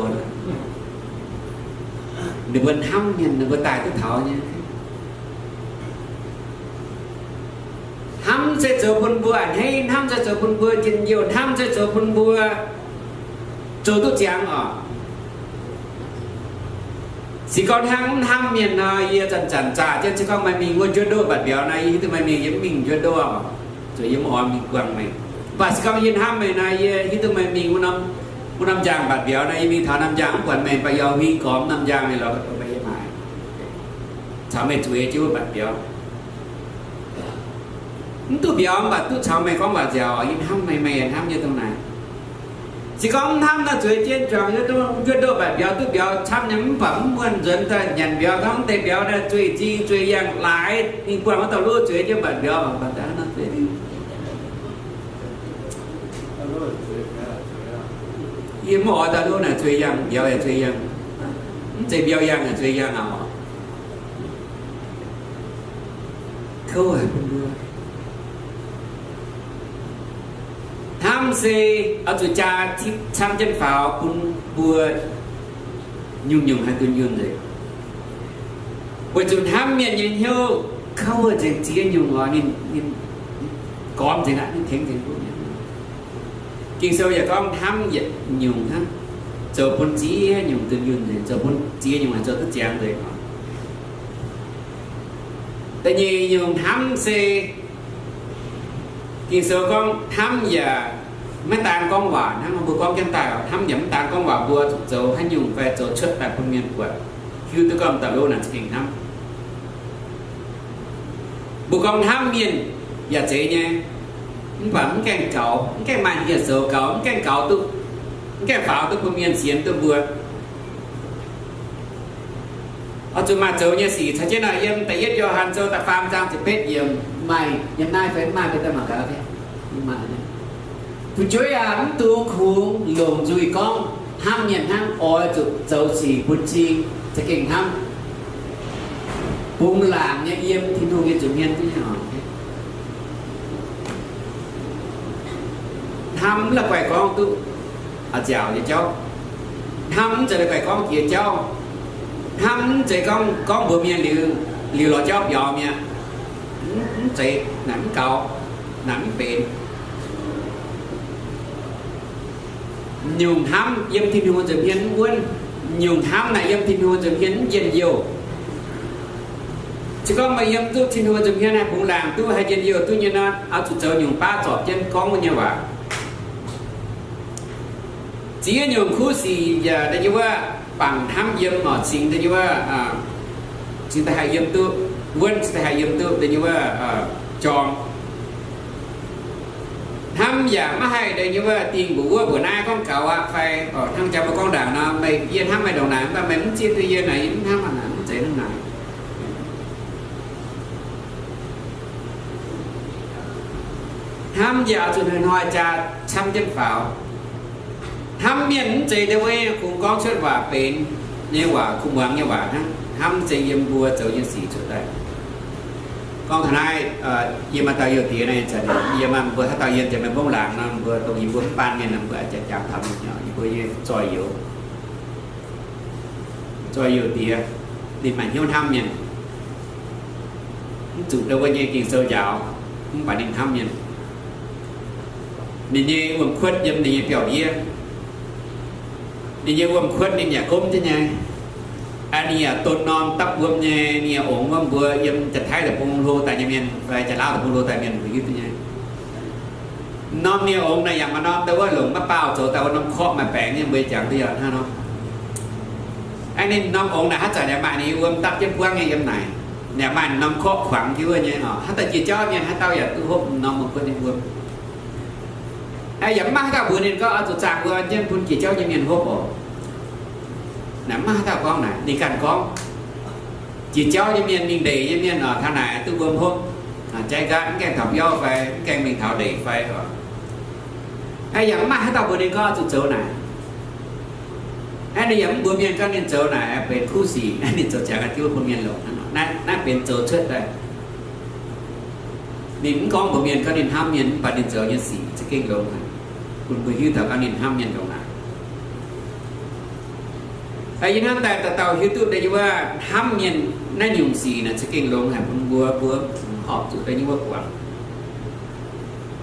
Ninh mbuo hnamv mienh, ninh mbuo daaih duqv taux nyei. Hnamv se zoux bun mbuo a'hneiv, hnamv se zoux bun mbuo njien-youh, hnamv se zoux bun mbuo zoux duqv ziangx oc. Se gorngv hnangv mv hnamv mienh nor, yie zanc-zanc zaah jienv, se gorngv meih mingh wuov njuov ndoqv mbatc mbiauz nor, yie hiuv duqv meih mingh, yie mv mingh njuov ndoqv oc, zuqc yie mv oix mingh buangh meih. Mv baac se gorngv yie hnamv meih nor, yie hiuv duqv meih mingh wuov norm, wuov norm njang mbatc mbiauz nor, yie mingh taux norm njang mv buatc meih, mv baac yie huing gormx norm njang mingh lorz meih yiem haaix, caux meih zueiz jienv wuov mbatc mbiauz. Mv duqv mbiauz mv baac duqv caux meih gorngv waac nziaauc, yie hnamv meih, meih hnamv yie dongh naaic. Se gorngv mv hnamv nor, zueiz jienv juangc njuov ndoqv mbatc mbiauz, duqv mbiauz camv nyei, mv baac mv muonh nzuonx daaih nyanc mbiauz gorngv deix mbiauz naaiv zueih nzing zueih yangh laaix, ninh buangh wuov dauh lov zueiz jienv mbatc mbiauz, mbatc daaih nor zueiz. Yie mv oix dauh lov naaic zueih yangh, mbiauz yaac zueih yangh, mv zeiz mbiauz yangh yaac zueih yangh aqv. Kouv haic bun mbuo. Hnamv se oix zuqc jaa zipv camv jienv faaux bun mbuo nyungc-nyungc haih dunh yunh nzengc. Weic zuqc hnamv mienh nyei hnyouv kouv nzengc ziex nyungc oc, ninh, ninh gormx nzengc aqv, ninh tengx nzengc duqv mi'aqv. Ging-Sou yaac gorngv hnamv yietc nyungc hnangv, zoux bun ziex nyungc dunh yunh nzengc, zoux bun ziex nyungc haih zoux duqv ziangx nzengc oc. Da'nyeic nyungc hnamv se, Ging-Sou gorngv hnamv yaac maiv daan gorngv waac, hnangv mbuo gorngv jienv daaih oc, hnamv yaac mv daan gorngv waac, mbuo zuqc zoux haaix nyungc fai zoux cuotv daaih bun mienh buatc, hiuv duqv gorngv dauh lov naaic za'gengh hnamv. Mbuo gorngv hnamv mienh yaac zeiz nyei, mv baac mv gaengh gaux, mv gaengh maaih hieh zoux gaux, mv gaengh gaux duqv, mv gaengh faaux duqv bun mienh sienx duqv mbuo. Oix zuqc maaih zoux nyei sic. Caux jienv nor yiem da'yietv Yo^han Sou da'faam zaang ziepc betv yiemc, maaih yiem naaiv fai mv maaih, mbuo daaih mangc gaax. Mv maaih. Fu'jueiv aac, mv dungx kungx longc nzuih gorngv hnamv mienh hnangv, oix zuqc zoux sic bun cing, za'gengh hnamv. Bungx laangc nyei yiem Tin-Hungh nyei nza'hmien duqv nyei oc. Hnamv mv la'guaih gorngv duqv nziaauc nyei jauv. Hnamv mv zeiz la'guaih gorngv jiex jauv. Hnamv mv zeiz gorngv, gorngv mbuox mienh liuz, liuz lorz jauv biaux mi'aqv. Mv zeiz, naaic mv gaux, naaic mv benx. Nyungc hnamv yiem Tin-Hungh nza'hmien mv wuonv. Nyungc hnamv naaic yiem Tin-Hungh nza'hmien mv njien-youh. Se gorngv meih yiem duqv Tin-Hungh nza'hmien haih bungx laangc duqv, haih njien-youh duqv nyei nor, oix zuqc zoux nyungc baav zorpc jienv gorngv wuov nyei waac. Ziex nyungc kuv sic yaac da'nyeic wuov, bangc hnamv yiem oc, cingx da'nyeic wuov, cingx da'haih yiem duqv, wuonv cingx da'haih yiem duqv da'nyeic wuov, jorm. Hnamv yaac maiv haih da'nyeic wuov dingh mbuoqc wuov mbuoqc naaiv gorngv gaux aqv fai, hnangv jaa mbuo gorngv ndaangc nor, meih, yie hnamv meih ndongc naaic, mv baac meih mv zieqv duqv yie naaic, yie mv hnamv aqv naaic, mv zeiz hnangv naaic. Hnamv yaac zuqc hnoi-hnoi jaa camv jienv faaux. Hnamv mienh mv zeiz deix wuov kungx gorngv cuotv waac benx nyei waac, kuh muangx nyei waac hnangv. Hnamv mv zeiz yiem mbuo zoux nyei sic cuotv daaih. Gorngv taux naaiv, yie maaih dauh youh diex naaiv, zanc yie maaih mbuo haaix dauh yiem jiex meih mbongv laangz nor, mbuo dongh yie mbuo mv baan mienh nor, mbuo jangx taux ninh, yie mbuo nyei zoih youz, zoih youh diex, ninh maaih hnyouv hnamv mienh. Mv zuqc dongh wuov nyei Ging-Sou njaaux, mv baac ninh hnamv mienh. Ninh nyei wuom-kuotv yiem ninh nyei biauv-ndiev. Ninh nyei wuom-kuotv ninh yaac gomv jienv nyei. Ninh yaac don norm dapv wuom nyei, ninh yaac ongx wuov mbuo yiem Janx-Taiv deic-bung hlo daaih nyei mienh fai Janx-Laauv deic-bung hlo daaih mienh mbuo hiuv duqv nyei. Norm ninh ongx naaic yaac maaih norm dongh wuov longc maiv baaux zoux daaih wuov norm korqv maaih baengc nyei, mbuo jangx duqv yaac hnangv nor. Aeqv, ninh norm ongx naaic haaix zanc yaac maaih ninh nyei wuom dapv jienv buangv nyei yiem naaic. Yaac maaih norm korqv kuangx jienv wuov nyei oc. Haaix dauh jiex jauv mienh haaix dauh yaac duqv hopv norm wuom-kuotv nyei wuom. Aeqv, yaac mv maaih haaix dauh mbuox ninh gorngv oix zuqc zaangh mbuo jienv bun jiex jauv nyei mienh hopv oc. Naaic mv maaih haaix dauh gorngv naaic, ninh ganh gorngv. Jiex jauv nyei mienh, mingh ndeic nyei mienh oc, taux naaic duqv wuom hopv. Jaiv nqaatv mv gaengh taux biauv fai mv gaengh mingh taux ndeic fai oc. Aeqv, yaac mv maaih haaix dauh mbuox ninh gorngv zuqc zoux naaic. Aeqv, ninh yaac mv mbuox mienh gorngv ninh zoux naaic benx kuv sic, ninh zoux ziangx aqv, jiuv bun mienh longc hnangv nor. Naaiv, naaiv benx zoux cuotv daaih. Ninh mv gorngv mbuox mienh gorngv ninh hnamv mienh, mv baac ninh zoux nyei sic za'gengh longx haic, bun mbuo hiuv taux gorngv ninh hnamv mienh ndongc naaic. Yie hnamv daaih dauh dauh hiuv duqv deix nyei wuov hnamv mienh naaiv nyungc sic naaic za'gengh longx haic bun mbuo, mbuo horpc zuqc deix nyei wuov guangc.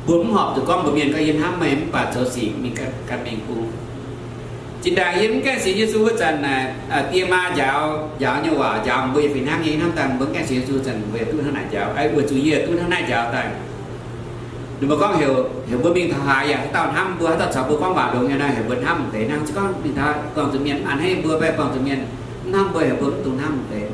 Mbuo mv horpc zuqc gorngv mbuox mienh gorngv yie hnamv meih, mv baac zoux sic mingh gan mingh bung. Zinh ndaangc yie mv gaengh sienx Yesu wuov zanc naaic, die maa njaaux, njaaux nyei waac njaaux mbuo yietc fih hnangv nyei. Hnamv daaih mbuo mv gaengh sienx Yesu zanc mbuo yaac duqv hnangv naaic njaaux, weic zuqc yie duqv hnangv naaiv njaaux daaih. Ninh mbuo gorngv heuc, heuc mbuo mingh taux haaix yaac haaix dauh hnamv mbuo, haaix dauh caux mbuo gorngv waac longx nyei nor, heuc mbuo hnamv deix hnangv. Se gorngv mingh taux buangh zuqc mienh mv a'hneiv mbuo fai buangh zuqc mienh mv hnamv mbuo, heuc mbuo mv dungx hnamv deix.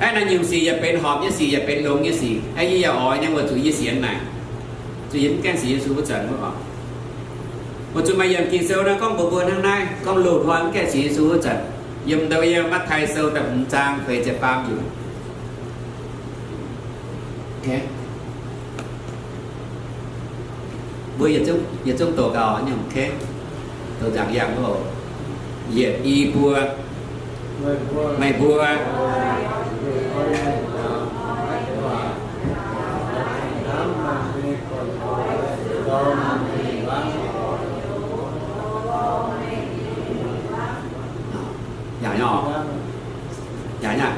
Aeqv, naaiv nyungc sic yaac benx horpc nyei sic, yaac benx longx nyei sic. Aeqv, yie yaac oix nyei weic zuqc yie sienx naaic, zuqc yie mv gaengh sienx Yesu wuov zanc wuov oc. Weic zuqc maaih yiemc Ging-Sou naaiv gorngv mbuox mbuo hnangv naaiv, gorngv loz-hnoi mv gaengh sienx Yesu wuov zanc, yiem ndau yie Matv^taai Sou da'hmz zaang feix ziepc faam yiemc. Mbuo yietc zungv doqc gaax nyungc, doqc nzaangc yangh oc. Yietc, i, buo. Meih mbuo yangh nyei oc. Yangh nyei.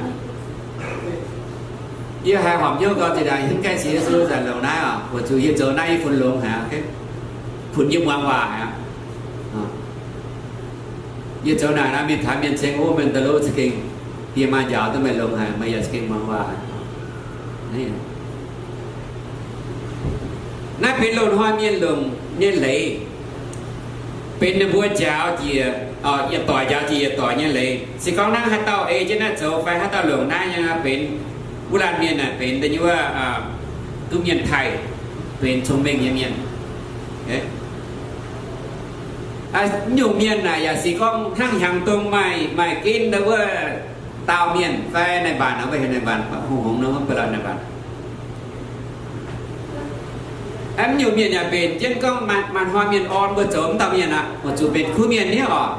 Yie haiz horpc hnyouv gau zinh ndaangc yie mv gaengh sienx Yesu zanc longc naaiv oc, weic zuqc yie zoux naaiv yie funx longx haic, funx yie muangx waac haic. Yie zoux naaic naaiv mingh taux mienh ceng wuov mienh da'lov za'gengh, die maa njaaux duqv meih longx haic, meih yaac za'gengh muangx waac. Naaiv benx loz-hnoi mienh longc nyei leiz, benx ninh mbuo njaaux njiec, yietc doic njaaux njiec yietc doic nyei leiz. Se gorngv hnangv haaix dauh ei jienv naaiv zoux fai haaix dauh longc naaiv nyei benx wuov laanh mienh naaic benx da'nyeic wuov duqv mienh taaih, benx cong-mengh nyei mienh. Mv nyungc mienh naaic yaac se gorngv hnangv hnyangx dongh maaih, maaih gen wuov daauh mienh fai naaiv mbaanc, mbuo heuc naaiv mbaanc, hungh hngongx nor mv baac naaiv mbaanc. Mv nyungc mienh yaac mbenc jienv gorngv maaih hnoi mienh orn mbuo zoux mv dauh mienh aqv, weic zuqc mbenc kuv mienh ni oc,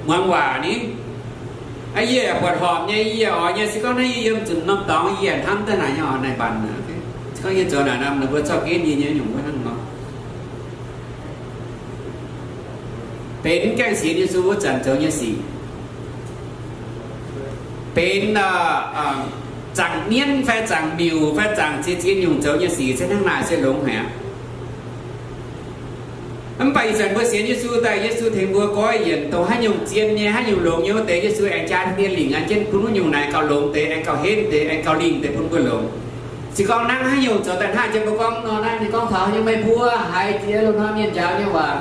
muangx waac ni. Yie yaac buatc horpc nyei, yie yaac oix nyei. Se gorngv naaiv yie yiem zuqc norm dorngx, yie yaac hnamv daaih naaic nyei oc, naaic mbanc. Se gorngv yie zoux naaic norm, ninh mbuo zorqv ginv yie nyei nyungc wuov hnangv nor. Benx mv gaengh sienx Yesu wuov zanc zoux nyei sic, benx zaangc mienv fai zaangc miuc fai zaangc ziex ziex nyungc zoux nyei sic se hnangv naaic se longx haic aqv. Mv baac ih zanc mbuo sienx Yesu daaih, Yesu tengx mbuo goiv yienc, dongh haaix nyungc zien nyei, haaix nyungc longx nyei wuov deix, Yesu aengx jaa dien lingc an jienv bun wuov nyungc naaic gauh longx deix, aengx gauh henv deix, aengx gauh lingh deix bun mbuo longx. Se gorngv hnangv haaix nyungc zoux daaih hnangv jien mbuo gorngv nor naaiv, ninh gorngv taux haaix nyungc, meih mbuo haiz jiex loz-hnoi mienh njaaux nyei waac,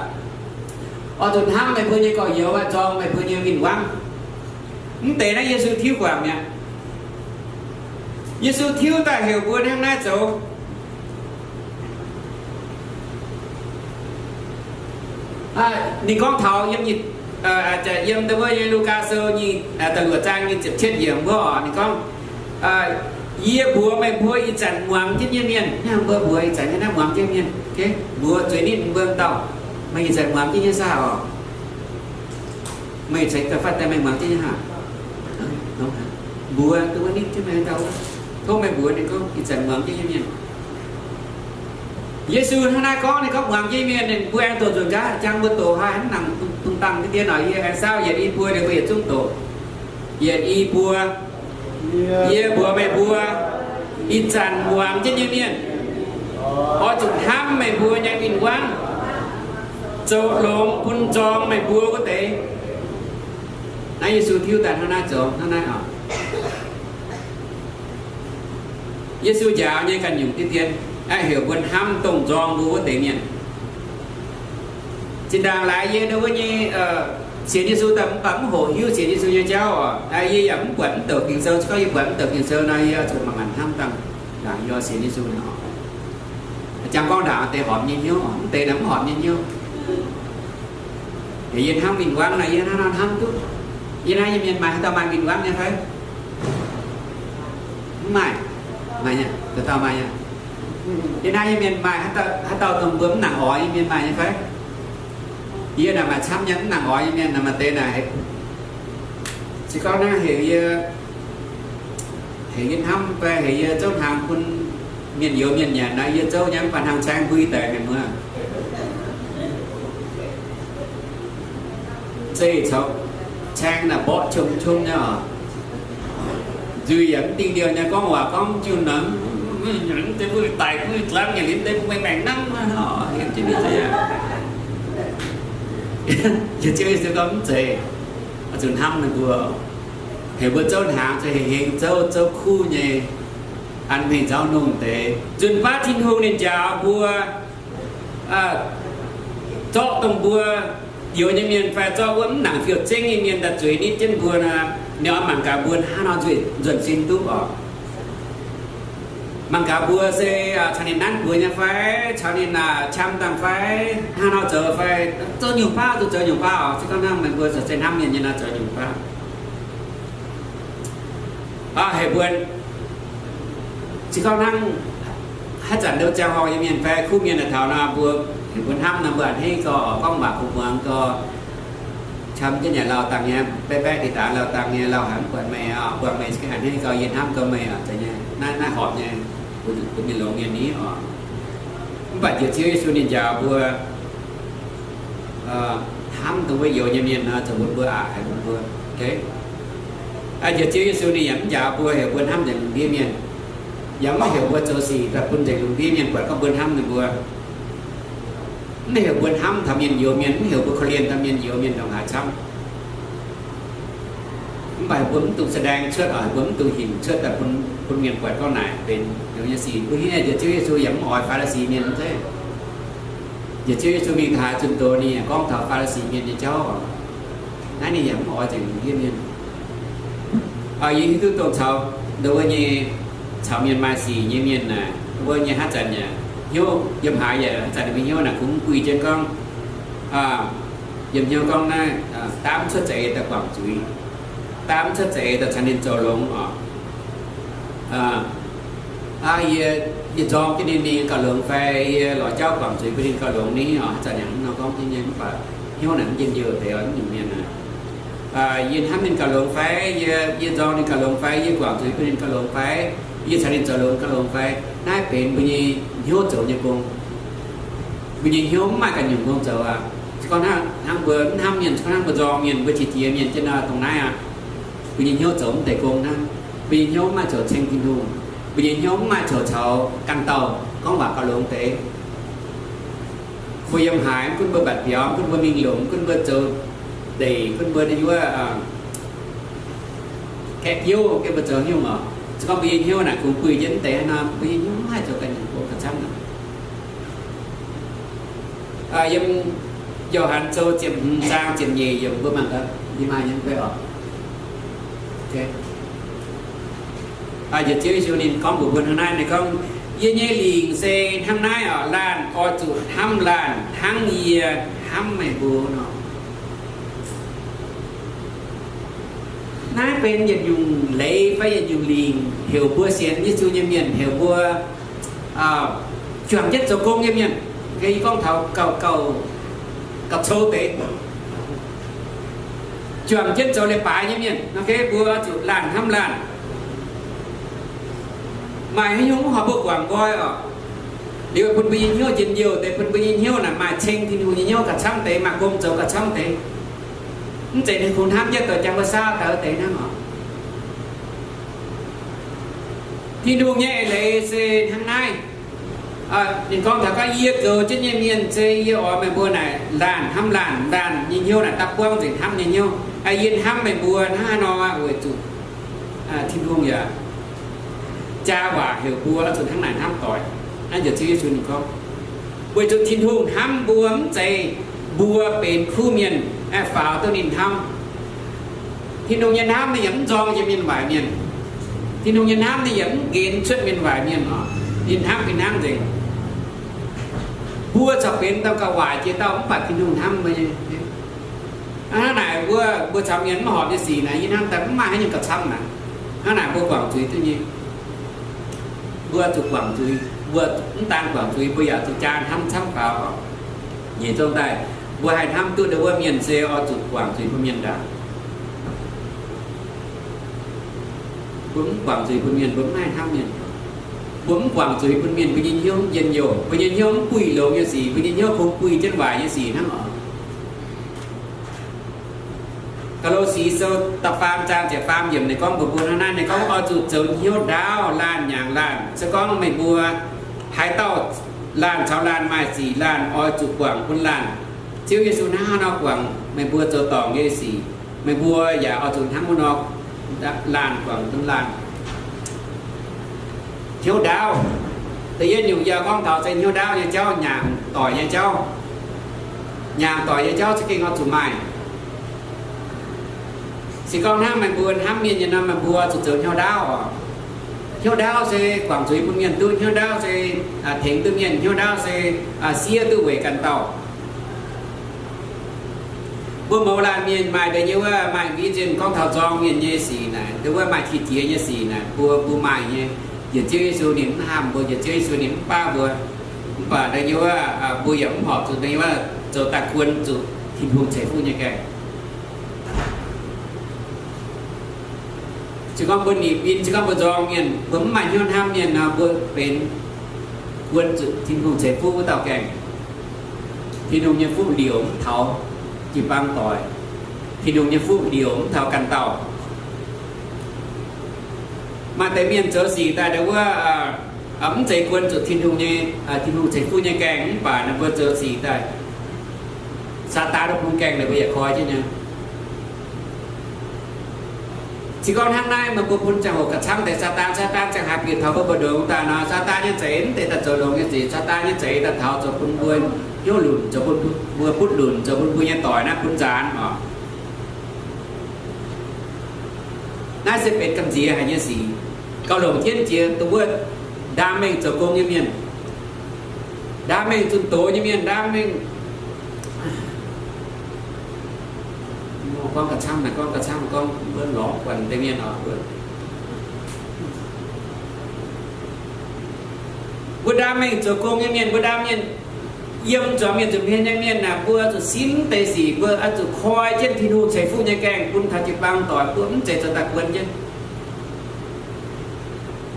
oix zuqc hnamv meih mbuo nyei gorx-youz, oix zorng meih mbuo nyei win-wangv. Mv deix naaiv Yesu tiuv guangc mi'aqv. Yesu tiuv daaih heuc mbuo hnangv naaiv zoux. Ninh gorngv taux yiem, yiem wuov nyei Lugaa Sou nyei da'luoqc zaang nyei ziepc cietv yiemc wuov oc, ninh gorngv, yie mbuox meih mbuo ih zanc muangx jienv nyei mienh, mbuo mbuox ih zanc nyei naaiv muangx jienv mienh, mbuox zueiz nitv mbuo dauh, meih ih zanc muangx jienv nyei saah oc? Meih ceix daaih fatv daaih meih muangx jienv nyei haah? Mbuox duqv wuov nitv jienv meih dauh, tov meih mbuox ninh gorngv ih zanc muangx jienv nyei mienh. Yesu hnangv naaiv gorngv, ninh gorngv muangx jienv mienh, ninh mbuo aengx doqc nzunc gaax, jangx mbuo doqc haaix hnangv dungx dangh deix dien oc. Yie aengx saauv yietc i buo, ninh mbuo yietc zungv doqc. Yietc i buo, yie mbuox meih mbuo, ih zanc muangx jienv nyei mienh, oix zuqc hnamv meih mbuo nyei win-wangv, zoux longx bun nzorng meih mbuo wuov deix. Naaiv Yesu tiuv daaih hnangv naaiv zoux hnangv naaiv oc. Yesu njaaux nyei ganh nyungc diqv dien, heuc mbuo hnamv dongh nzorng mbuo wuov deix mienh. Zinh ndaangc laaix yie ndau wuov nyei sienx Yesu daaih mv baac mv hoqc hiuv sienx Yesu nyei jauv oc. Yie yaac mv buatc mv douc Ging-Sou. Se gorngv yie buatc mv douc Ging-Sou nor, yie zuqc mangc gaax hnamv dangh ndaangc yie sienx Yesu nor. Jangx gorngv ndaangc deix horpc nyei hnyouv, mv deix naaic mv horpc nyei hnyouv. Yie hnamv win-wangv nor, yie hnangv nor hnamv duqv. Yie naaiv nyei mienh maaih haaix dauh maaih win-wangv nyei fai? Mv maaih. Maaih nyei, dauh dauh maaih nyei. Yie naaiv nyei mienh maaih haaix dauh dongh mbuo mv nangc oix nyei mienh maaih nyei fai? Yie naaic maaih camv nyei mv nangc oix nyei mienh naaic maaih deix naaic. Se gorngv naaiv heuc yie, heuc yie hnamv fai heuc yie zouv hnaangx bun mienh youz mienh nyanc nor, yie zouv nyei, mv baac hnangv caeng mbui daic mienh muoz. Zeiv caux caeng naaic mborqv qom qom nyei oc. Nzuih yaac mv dingh liouh nyei, gorngv waac gorngv mv junh nor, mv deix mbuo daic mbuo za'gengh nyei, liuz deix mbuo maengx maengx hnamv. Yietc Ziouv Yesu gorngv mv zeiz, oix zuqc hnamv ninh mbuo, heuc mbuo zouv hnaangx, zuqc hengx hengx zouv, zouv kuv nyei, an mengh nzauh nungh deix. Nzunc baav Tin-Hungh ninh njaaux mbuo, zorqv dongh mbuo youz nyei mienh fai zorqv wuov mv nangc fiou zengv nyei mienh daaih zueiz nitv jienv mbuo nor, ninh oix mangc gaax mbuo hnangv nor nzuonx sin duqv oc. Mangc gaax mbuo se caux ninh nanv buoz nyei fai, caux ninh qam dangh fai, hnangv nor zoux fai, zoux nyungc baav, zoux nyungc baav oc. Se gorngv hnangv meih mbuo zoux se hnamv mienh nyei nor, zoux nyungc baav. Heuc mbuo, se gorngv hnangv haaix zanc ndo ziangh hoc nyei mienh fai kuv mienh aah, taux nor mbuo, heuc mbuo hnamv nor, mbuo a'hneiv gau, gorngv waac kungx muangx gau, qam jienv yaac lauh dangh nyei, baeqv baeqv deix daaih lauh dangh nyei, lauh haic mv buatc meih oc, buangh meih a'hneiv gau, yie hnamv gau meih oc, zeiz nyei, naaiv, naaiv horpc nyei, mbuo mienh longx mienh ni oc. Mv baac njiec Ziouv Yesu ninh njaaux mbuo hnamv dongh wuov youz nyei mienh nor, zoux bun mbuo aqc haic bun mbuo. Njiec Ziouv Yesu ninh yaac mv njaaux mbuo heuc mbuo hnamv nzengc lungh ndiev mienh, yaac mv heuc mbuo zoux sic daaih bun nzengc lungh ndiev mienh buatc gorngv mbuo hnamv ninh mbuo. Mv heuc mbuo hnamv taux mienh youz mienh, mv heuc mbuo korv-lienh taux mienh youz mienh ndongc haaix camv. Mv baac mbuo mv dungx แสดง cuotv oc, mbuo mv dungx hinc cuotv daaih bun, bun mienh buatc gorngv naaic benx youz nyei sic. Mbuo hiuv nyei njiec Ziouv Yesu yaac mv oix Faa^li^si mienh zeiv. Njiec Ziouv Yesu mingh taux haaix zunc doz ninh yaac gorngv taux Faa^li^si mienh nyei jauv oc. Naaiv ninh yaac mv oix nzengc lungh ndiev mienh. Yie hiuv duqv dongh caux ndo wuov nyei, caux mienh maaih sic nyei mienh naaic, wuov nyei haaix zanc yaac hnyouv yiem haaix yaac haaix zanc ninh mbuo hnyouv naaic kungx mv buih jienv gorngv, yiem hnyouv gorngv naaiv, daav mv cuotv za'eix daaih guangc zuiz, daav mv cuotv za'eix daaih caux ninh zoux longx oc. Aa, yie Yie nzorng jienv ninh mingh gauh longx fai? Yie lorz jauv guangc zuiz bun ninh gauh longx ni? Oc, haaix zanc yaac hnangv nor gorngv jienv nyei, mv baac hnyouv naaic mv njien-youh deix, mv nyungc mienh naaic. Yie hnamv ninh gauh longx fai? Yie, yie nzorng ninh gauh longx fai? Yie guangc zuiz bun ninh gauh longx fai? Yie caux ninh zoux longx gauh longx fai? Naaiv benx mbuo nyei hnyouv zoux nyei gong. Mbuo nyei hnyouv mv maaih ganh nyungc gong zoux aqv. Se gorngv hnangv mbuo mv hnamv mienh, se gorngv hnangv mbuo nzorng mienh, mbuo qiex jiez mienh jienv nor dongh naaiv aqv. Mbuo nyei hnyouv zoux mv deix gong hnangv. Mbuo nyei hnyouv mv maaih zoux ceng Tin-Hungh. Mbuo nyei hnyouv mv maaih zoux caux ganh dauh gorngv waac gauh longx deix. Mbuo yiem haaix, mv gunv mbuo mbatc biaux, mv gunv mbuo mingh longc, mv gunv mbuo zoux ndeic, mv gunv mbuo wuov kaeqv biouv, mv gunv mbuo zoux haaix nyungc oc, se gorngv mbuo nyei hnyouv naaic kungx buih jienv mv deix hnangv nor, mbuo nyei hnyouv mv haih zoux ganh nyungc gong ga'camv naaic. Yiem Yo^han Sou ziepc hmz zaang ziepc nyeic yiemc mbuo mangc gaax, yie maaih nyei mv bei oc. Njiec Ziouv Yesu ninh gorngv mbuox mbuo hnangv naaiv, ninh gorngv, yie nyei lingc se hnangv naaiv oc, laanh oix zuqc hnamv laanh hnangv yie hnamv meih mbuo nor. Naaiv benx yietc nyungc leiz fai yietc nyungc lingc heuc mbuo sienx Yesu nyei mienh, heuc mbuo juangc jienv zoux gong nyei mienh. Yie gorngv taux gauh, gauh cou deix, juangc jienv zoux leiz-baaix nyei mienh, mbuo zuqc laanh hnamv laanh. Maaih haaix nyungc mv horpc mbuo guangc nqoi oc. Liuz bun mbuo nyei hnyouv njien-youh deix, bun mbuo nyei hnyouv naaic maaih ceng Tin-Hungh nyei hnyouv gauh camv deix, maaih gong zoux gauh camv deix. Mv zeiz ninh kungx hnamv jienv doix jangx mbuo saauv daaih wuov deix hnangv oc. Tin-Hungh nyei eix leiz se hnangv naaiv. Ninh gorngv taux gorngv, yie goux jienv nyei mienh se yie oix meih mbuo naaic laanh hnamv laanh, laanh nyei hnyouv naaic dapv buangv nzengc hnamv nyei hnyouv. Yie hnamv meih mbuo hnangv haaix nor weic zuqc Tin-Hungh yaac jaa waac heuc mbuo oix zuqc hnangv naaic hnamv doic. Naaiv njiec Ziouv Yesu ninh gorngv, weic zuqc Tin-Hungh hnamv mbuo mv zeiz mbuo benx kuv mienh faaux duqv ninh hnamv. Tin-Hungh nyei hnamv ninh yaac mv nzorng jienv mienh waaic mienh. Tin-Hungh nyei hnamv ninh yaac mv nqenx cuotv mienh waaic mienh oc. Ninh hnamv fih hnangv nzengc. Mbuo corc benx dauh gauh waaic jiex dauh, mv baac Tin-Hungh hnamv mbuo nyei. Hnangv naaic mbuo, mbuo caux mienh mv horpc nyei sic naaic, yie hnamv daaih mv maaih haaix nyungc gauh camv naaic. Hnangv naaic mbuo guangc zuiz duqv nyei. Mbuo zuqc guangc zuiz, mbuo mv daan guangc zuiz, mbuo yaac zuqc jaa hnamv camv faaux oc. Nyiec zong daaih, mbuo haih hnamv duqv ndau wuov mienh se oix zuqc guangc zuiz bun mienh ndaangc. Mbuo mv guangc zuiz bun mienh, mbuo mv haih hnamv mienh. Mbuo mv guangc zuiz bun mienh, mbuo nyei hnyouv mv njien-youh, mbuo nyei hnyouv mv buih longx nyei sic, mbuo nyei hnyouv kungx buih jienv waaic nyei sic hnangv oc. Ga'lo^si Sou da'faam zaang ziepc faam yiemc ninh gorngv mbuox mbuo hnangv naaiv, ninh gorngv, oix zuqc zoux hnyouv ndaauv laanh nyaangc laanh. Se gorngv meih mbuo haaix dauh laanh caux laanh maaih sic, laanh oix zuqc guangc bun laanh. Ziouv Yesu hnangv haaix nor guangc meih mbuo zoux dorngc nyei sic, meih mbuo yaac oix zuqc hnangv wuov nor laanh guangc bun laanh. Hnyouv ndaauv. Da'yietv nyungc yie gorngv taux se hnyouv ndaauv nyei jauv, nyaangc doic nyei jauv. Nyaangc doic nyei jauv za'gengh oix zuqc maaih. Se gorngv hnangv meih mbuo hnamv mienh nyei nor, meih mbuo zuqc zoux hnyouv ndaauv oc. Hnyouv ndaauv se guangc zuiz bun mienh duqv. Hnyouv ndaauv se tengx duqv mienh. Hnyouv ndaauv se siev duqv weic ganh dauh. Mbuo mouz laanh mienh maaih deix nyei wuov, maaih vision gorngv taux nzorng mienh nyei sic naaic, deix wuov maaih qiex jiez nyei sic naaic, mbuo, mbuo maaih nyei. Njiec Ziouv Yesu ninh mv haamh mbuo, njiec Ziouv Yesu ninh mv baav mbuo. Mv baac deix nyei wuov, mbuo yaac mv horpc zuqc deix nyei wuov zoux daaih guon zuqc Tin-Hungh ceix fuqv nyei gaengh. Se gorngv mbuo nitc win, se gorngv mbuo nzorng mienh, mbuo mv maaih hnyouv hnamv mienh nor, mbuo benx guon zuqc Tin-Hungh ceix fuqv wuov dauh gaengh. Tin-Hungh nyei fuqv liouc mv taux jiu-baang doic. Tin-Hungh nyei fuqv liouc mv taux ganh dauh. Maaih deix mienh zoux sic daaih deix wuov, mv zeiz guon zuqc Tin-Hungh nyei, Tin-Hungh ceix fuqv nyei gaengh, mv baac ninh mbuo zoux sic daaih, Saadaan bun gaengh ninh mbuo yaac koi jienv nyei. Se gorngv hnangv naaiv, meih mbuo bun ziangh hoc gauh camv deix Saadaan, Saadaan ziangh haaix bieqc taux mbuo mbu'ndongx daaih nor, Saadaan nyei za'eix mv deix daaih zoux longx nyei sic. Saadaan nyei za'eix daaih taux zoux bun mbuo hnyouv lunc, zoux bun mbuo butv lunc, zoux bun mbuo nyei doic naaiv bun nzaanx oc. Naaiv se benx gamh nziex haic nyei sic. Gauh longc jienv jiex dongh wuov ndaam mengh zoux gong nyei mienh, ndaam mengh zunh doz nyei mienh, ndaam mengh, gorngv gauh camv naaic, gorngv gauh camv, gorngv mbuo lorz buatc deix mienh oc. Mbuo ndaam mengh zoux gong nyei mienh, mbuo ndaam mienh, yiem zuangx mienh zuqc hmien nyei mienh aah, mbuo zuqc simv deix sic, mbuo oix zuqc koi jienv Tin-Hungh ceix fuqv nyei gaengh bun taux jiu-baang doic, mbuo mv zeiz zoux daaih guon jienv.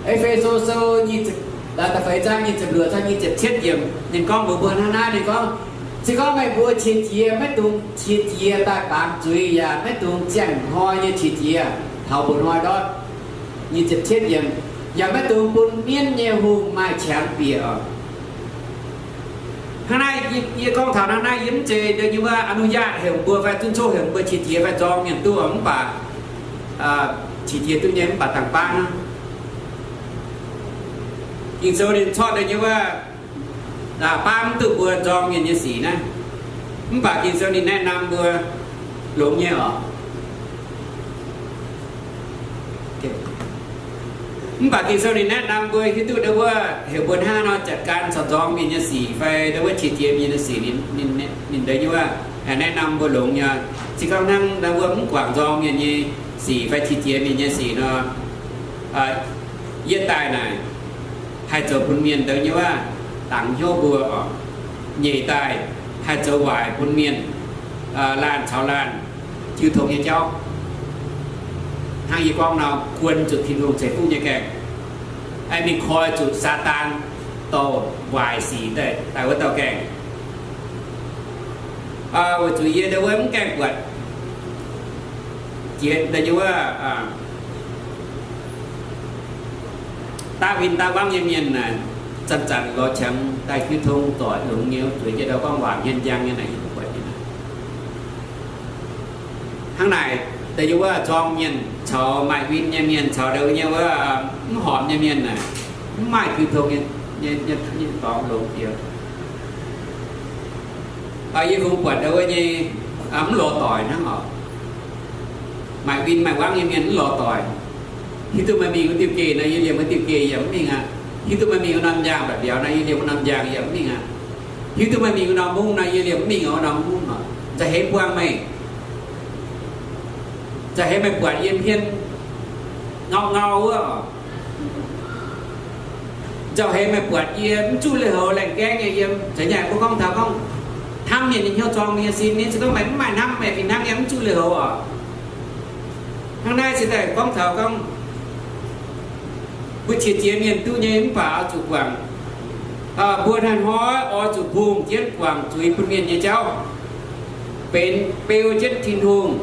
E^fe^so Sou nyic ziepc, da'feix zaang nyic ziepc luoqc caux nyic ziepc cietv yiemc, ninh gorngv mbuox mbuo hnangv naaiv, ninh gorngv, se gorngv meih mbuo qiex jiez, maiv dungx qiex jiez daaih baamz zuiz, yaac maiv dungx ziangh hnoi nyei qiex jiez taux mba'hnoi ndortv. Nyic ziepc cietv yiemc, yaac maiv dungx bun mienv nyei hungh maaih qangx bieqc oc. Hnangv naaiv, yie gorngv taux hnangv naaiv, yie mv zeiz deix nyei wuov อนุญาต heuc mbuo fai zunv coqv heuc mbuo qiex jiez fai nzorng mienh duqv, mv baac qiex jiez duqv nyei mv baac dangh baav hnangv. Ging-Sou ninh corc deix nyei wuov, baav mv duqv mbuo nzorng mienh nyei sic naaiv. Mv baac Ging-Sou ninh แนะนำ mbuo longx nyei oc. Mv baac Ging-Sou ninh แนะนำ mbuo hiuv duqv deix wuov heuc mbuo hnangv nor จัดการ caux nzorng mienh nyei sic fai deix wuov qiex jiez mienh nyei sic, ninh deix nyei wuov แนะนำ mbuo longx nyei. Se gorngv hnangv deix wuov mv guangc nzorng mienh nyei sic fai qiex jiez mienh nyei sic nor, yietv daaih naaic haih zoux bun mienh deix nyei wuov dangx hnyouv mbuo oc. Nyeic daaih haih zoux waaic bun mienh laanh caux laanh jiu tong nyei jauv. Hnangv yie gorngv nor, guon zuqc Tin-Hungh ceix fuqv nyei gaengh, mingh koi zuqc Saadaan dorh waaic sic daaih daaih wuov dauh gaengh. Weic zuqc yie deix wuov mv gaengh buatc jiex deix nyei wuov daav win daav wangv nyei mienh naaic, zanc-zanc lorz qangx daaih jiu tong doic longx nyei, zueiz jienv ndau gorngv waac hmien njang nyei naaic, yie mv buatc nyei naaic. Hnangv naaic, deix nyei wuov zorng mienh caux maaih win nyei mienh caux deix nyei wuov mv horpc nyei mienh naaic, mv maaih jiu tong nyei dorngx longx jiex. Yie kungx buatc deix wuov nyei mv lorz doic hnangv oc. Maaih win maaih wangv nyei mienh mv lorz doic. Hiuv duqv meih mingh wuov diuh geh nor, yie liemh wuov diuh geh yie mv mingh aqv. Hiuv duqv meih mingh wuov norm njang mba'biaux nor, yie liemh wuov norm njang yie mv mingh aqv. Hiuv duqv meih mingh wuov norm mungv nor, yie liemh mv mingh wuov norm mungv oc. Nzauh heix buangh meih, nzauh heix meih buatc yie hmien ngau ngau wuov oc. Nzauh heix meih buatc yie mv zuqv lui-houx laengh gaengv nyei yiem. Zeiz nyei mbuo gorngv taux gorngv hnamv mienh nyei hnyouv, zorng mienh nyei sin, se gorngv meih mv maaih hnamv, meih fih hnangv yiem mv zuqv lui-houx oc. Hnangv naaiv se daaih gorngv taux gorngv mbuo qiex jiez mienh duqv nyei mv baac oix zuqc guangc. Mbuo hnoi-hnoi oix zuqc mbungh jienv guangc zuiz bun mienh nyei jauv, benx beu jienv Tin-Hungh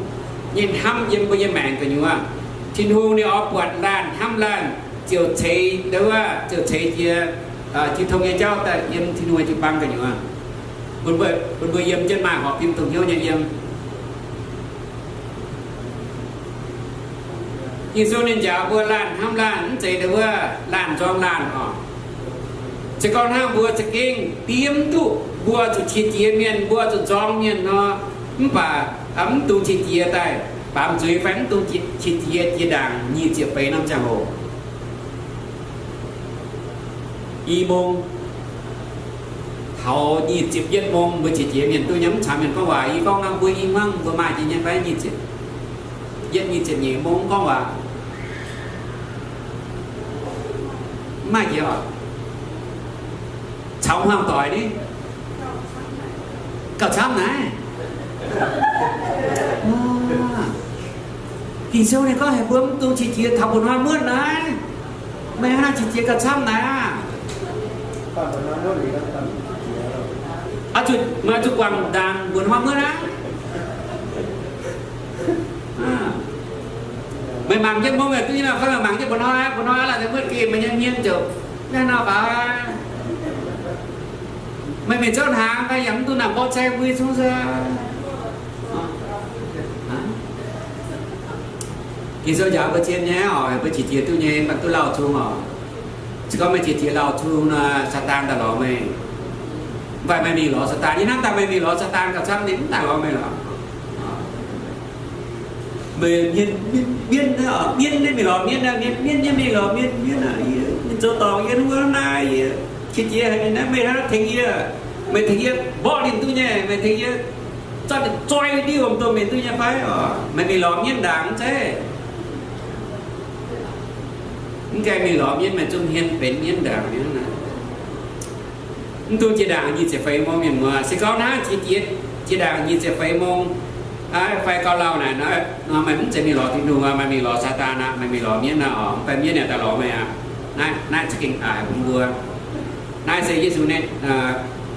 nyei hnamv yiem mbuo nyei maengc gu'nyuoz. Tin-Hungh ninh oix buatc laanh hnamv laanh ziouc ceix, deix wuov ziouc ceix jiex jiu tong nyei jauv daaih yiem Tin-Hungh nyei jiu-baang gu'nyuoz, bun mbuo yiem jienv maaih horpc fim dongh hnyouv nyei yiem. Ging-Sou ninh njaaux mbuo laanh hnamv laanh, mv zeiz deix wuov laanh nzorng laanh oc. Se gorngv hnangv mbuo za'gengh diev mv duqv, mbuo zuqc qiex jiez mienh, mbuo zuqc nzorng mienh nor, mv baac mv dungx qiex jiez daaih baamz zuiz fai mv dungx qiex jiez jiex ndaangc nyic ziepc feix norm ziangh hoc. I mong taux nyic ziepc yietv mong mbuo qiex jiez mienh duqv nyei, mv caux mienh gorngv waac. Yie gorngv nor mbuo i hmuangv mbuo maaih jiex nyei fai nyic ziepc yietv, nyic ziepc nyeic mong mv gorngv waac, mv maaih jiex oc. Caux hmuangv doic ni, gauh camv naaiv. Ging-Sou ninh gorngv haic mbuo mv dungx qiex jiez taux mba'hnoi muonv naaiv. Meih hnangv naaiv qiex jiez gauh camv naaiv aqv. Oix zuqc, meih zuqc guangc ndaangc mba'hnoi muonv aqv. Meih mangc jienv mong yaac duqv nyei nor, fai meih mangc jienv mba'hnoi aqv, mba'hnoi aqv, laaix deix muonv geh meih nyei hmien ziouc naaiv nor faaux. Meih mingh zouv hnaangx fai yaac mv dungx naaic mborqv cai mbui zungv se. Ging-Sou njaaux mbuo zien nyei oc, mbuo qiex jiez duqv nyei, mv baac duqv lauh cung oc. Se gorngv meih qiex jiez lauh cung nor, Saadaan daaih lorz meih. Mv baac meih mingh lorz Saadaan, yie hnamv daaih meih mingh lorz Saadaan gauh camv, ninh mv daaih lorz meih lorqc. Meih mienv, mienv, mienv, mienv mingh lorz mienv, mienv, mienv, mienv mingh lorz mienv, mienv, yie mingh zoux dorngc yie wuov naaiv, yie qiex jiez haic ninh naaiv, meih hnangv tengx yie, meih tengx yie mborqv ninh duqv nyei, meih tengx yie zorqv ninh zoi diuh mv dongh meih duqv nyei fai oc? Meih mingh lorz mienv ndaangc mv zeiz? Mv gaengh mingh lorz mienv, meih zungv hmien benx mienv ndaangc mienv naaiv. Mv dungx jiex ndaangc nyic ziepc feix mong, mienh muoz. Se gorngv hnangv jiex, jiex ndaangc nyic ziepc feix mong, fai gauh lauh naaic nor, meih mv zeiz mingh lorz Tin-Hungh aqv, meih mingh lorz Saadaan aqv, meih mingh lorz mienv aqv oc. Mv baac mienv yaac daaih lorz meih aqv. Naaiv, naaiv za'gengh aac bun mbuo. Naaiv se Yesu,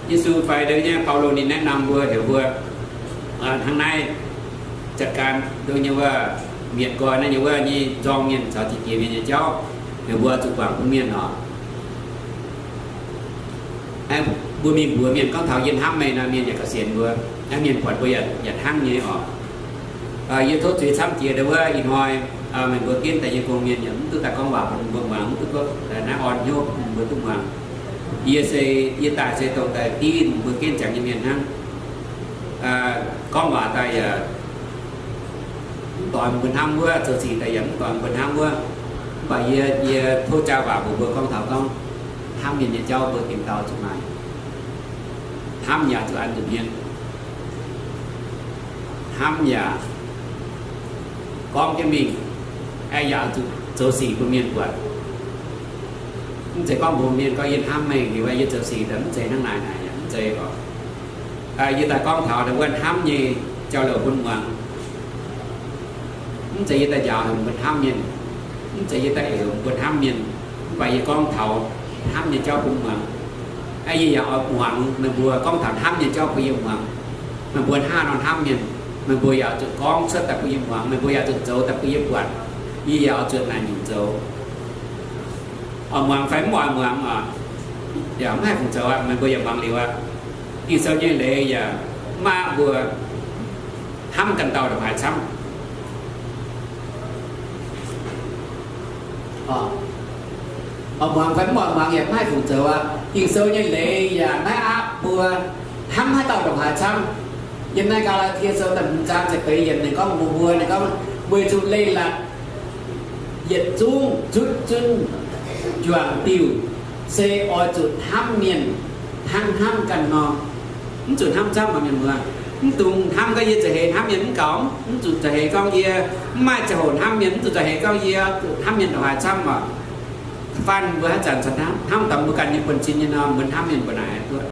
Yesu fai deix nyei Baulo ninh แนะนำ mbuo, heuc mbuo hnangv naaiv จัดการ dongh nyei wuov mietc nqoi naaiv nyei wuov nyei nzorng mienh caux jiex jiex mienh nyei jauv, heuc mbuo zuqc guangc bun mienh oc. Mbuo mingh mbuox mienh gorngv taux yie hnamv meih nor, mienh yaac gauh sienx mbuo. Naaiv mienh buatc mbuo yaac hnangv nyei oc. Yie tov zuiz camv jiex deix wuov ih hnoi, meih mbuo ginv daaih nyei gong mienh yaac mv duqv daaih gorngv waac bun mbuo muangx, mv duqv gorngv naaiv orn hnyouv bun mbuo duqv muangx. Yie se, yie daaih se dongh daaih div mbuo ginv ziangx nyei mienh hnangv. Gorngv waac daaih yaac mv doix mbuo hnamv wuov, zoux sic daaih yaac mv doix mbuo hnamv wuov. Mv baac yie, yie tov jaa waac mbuox mbuo gorngv taux gorngv hnamv mienh nyei jauv mbuo dingc dauh zuqc maaih. Hnamv yaac zuqc an nzunc hmien. Hnamv yaac gorngv jienv mingh, yaac zuqc zoux sic bun mienh buatc. Mv zeiz gorngv mbuox mienh gorngv yie hnamv meih liuz yie zoux sic daaih, mv zeiz hnangv naaic naaic, yaac mv zeiz oc. Yie daaih gorngv taux wuov hnamv nyei jauv-louc bun muangx. Mv zeiz yie daaih njaaux heuc mbuo hnamv mienh, mv zeiz yie daaih eix heuc mbuo hnamv mienh, mv baac yie gorngv taux hnamv nyei jauv bun muangx. Yie yaac oix muangx meih mbuo gorngv taux hnamv nyei jauv bun yie muangx. Meih mbuo hnangv nor hnamv mienh, meih mbuo yaac zuqc gorngv cuotv daaih bun yie muangx, meih mbuo yaac zuqc zoux daaih bun yie buatc. Yie yaac oix zuqc naaic nyungc zoux. Oix muangx fai mv oix muangx oc, yaac mv haih fungc zoux aqv. Meih mbuo yaac muangx liuz aqv. Ging-Sou nyei leiz yaac mv maaih mbuo hnamv ganh dauh ndongc haaix camv. Oix muangx fai mv oix muangx yaac mv haih fungc zoux aqv. Ging-Sou nyei leiz yaac maiv aapv mbuo hnamv haaix dauh ndongc haaix camv. Yiem naaiv Gaa^laa^tie Sou da'hmz zaang ziepc feix yiemc ninh gorngv mbuox mbuo, ninh gorngv, weic zuqc leiz-latc yietc zungv zutv zunv juangc diuh se oix zuqc hnamv mienh hnangv hnamv ganh nor. Mv zuqc hnamv camv oc, mienh muoz. Mv dungx hnamv gorngv yie za'heix hnamv mienh mv gaux, mv zuqc za'heix gorngv yie mv maaih ziangh hoc hnamv mienh, mv zuqc za'heix gorngv yie hnamv mienh ndongc haaix camv oc. Faanh mbuo haaix zanc hnamv, hnamv dongh mbuo ganh nyei buonv-sin nyei nor, mbuo hnamv mienh mbuo naaic duqv.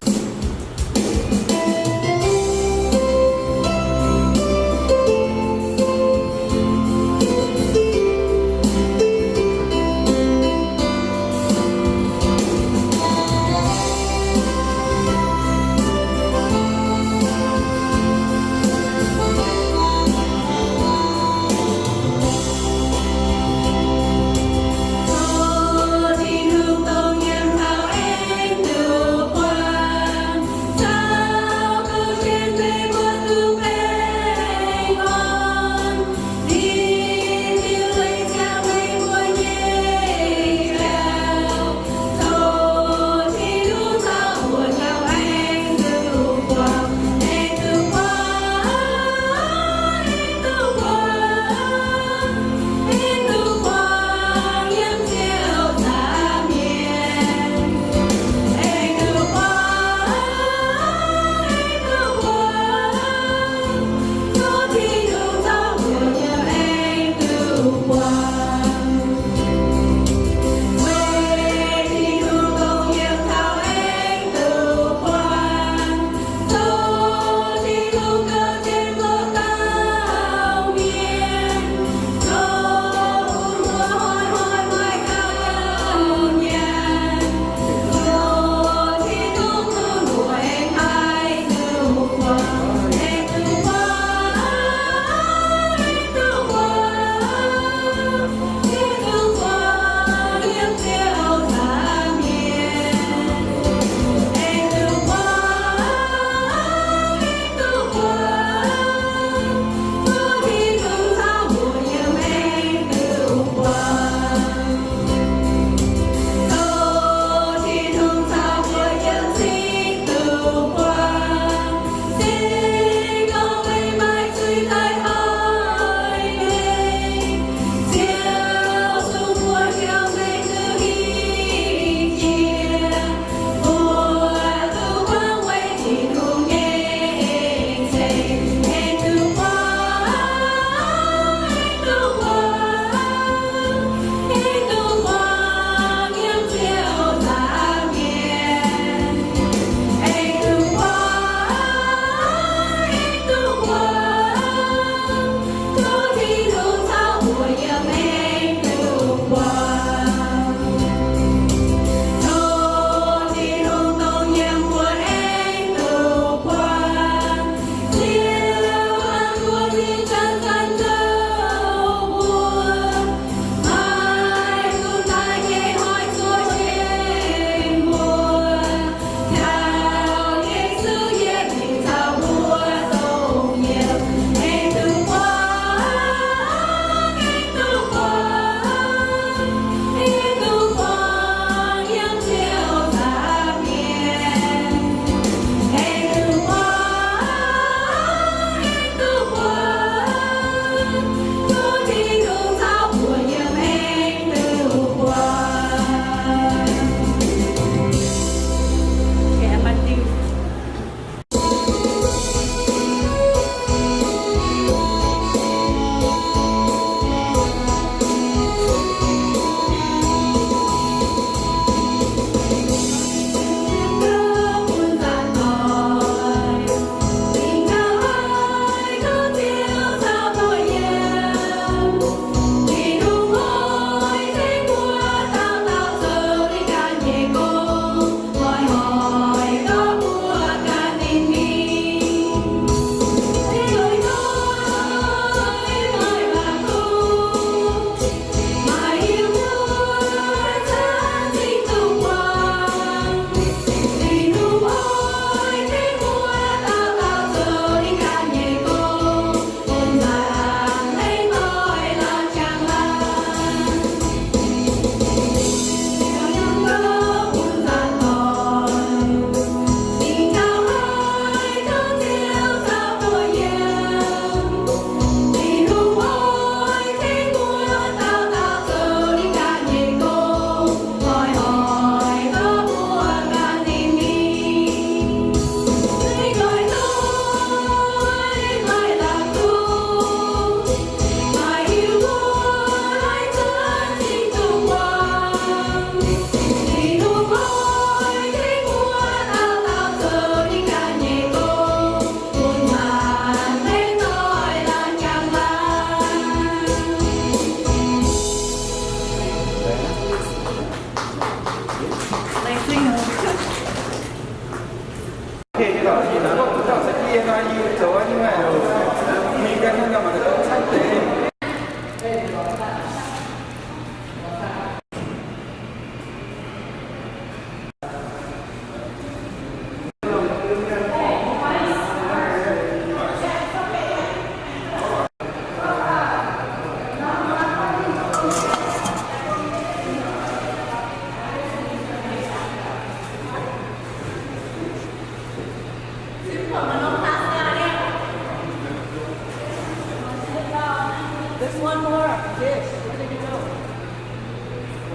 One more dish. Where did it go?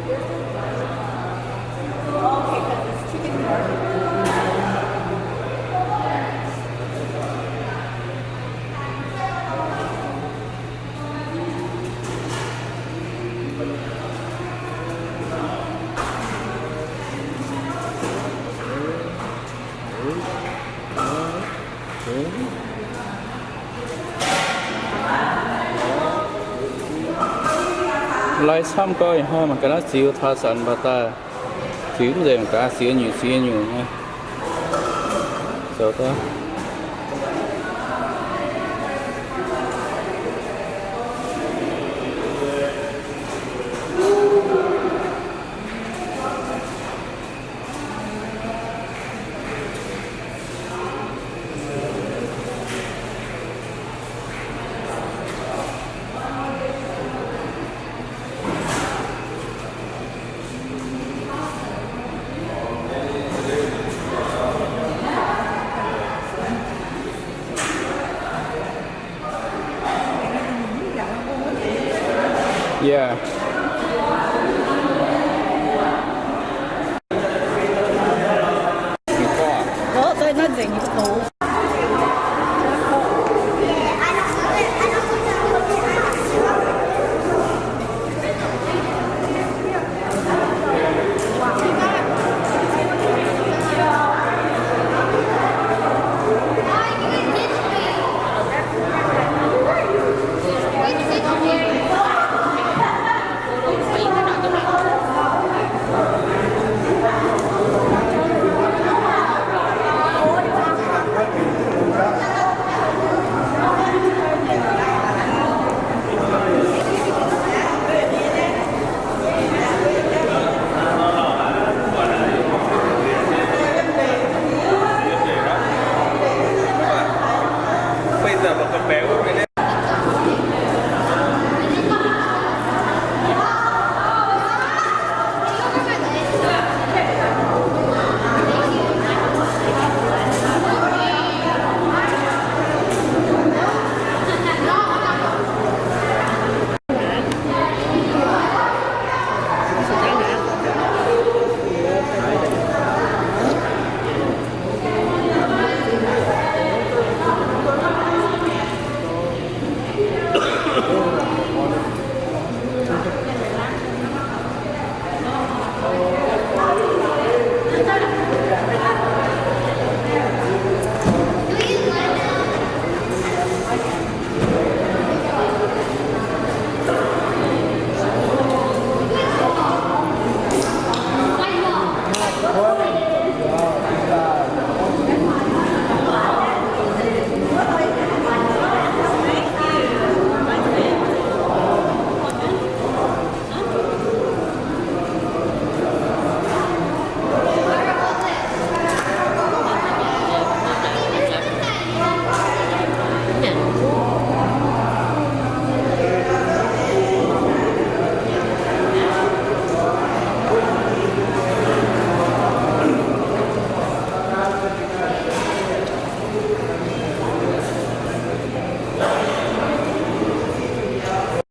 Where's it? Oh, okay, 'cause it's chicken curry. Lai camv gau, ih hnoi mangc gaax naaiv ziux taux zanc mv baac daaih ziux mv nzengc, mangc gaax ziux nyungc ziux nyungc nyei. Zoux daaih. Yeah.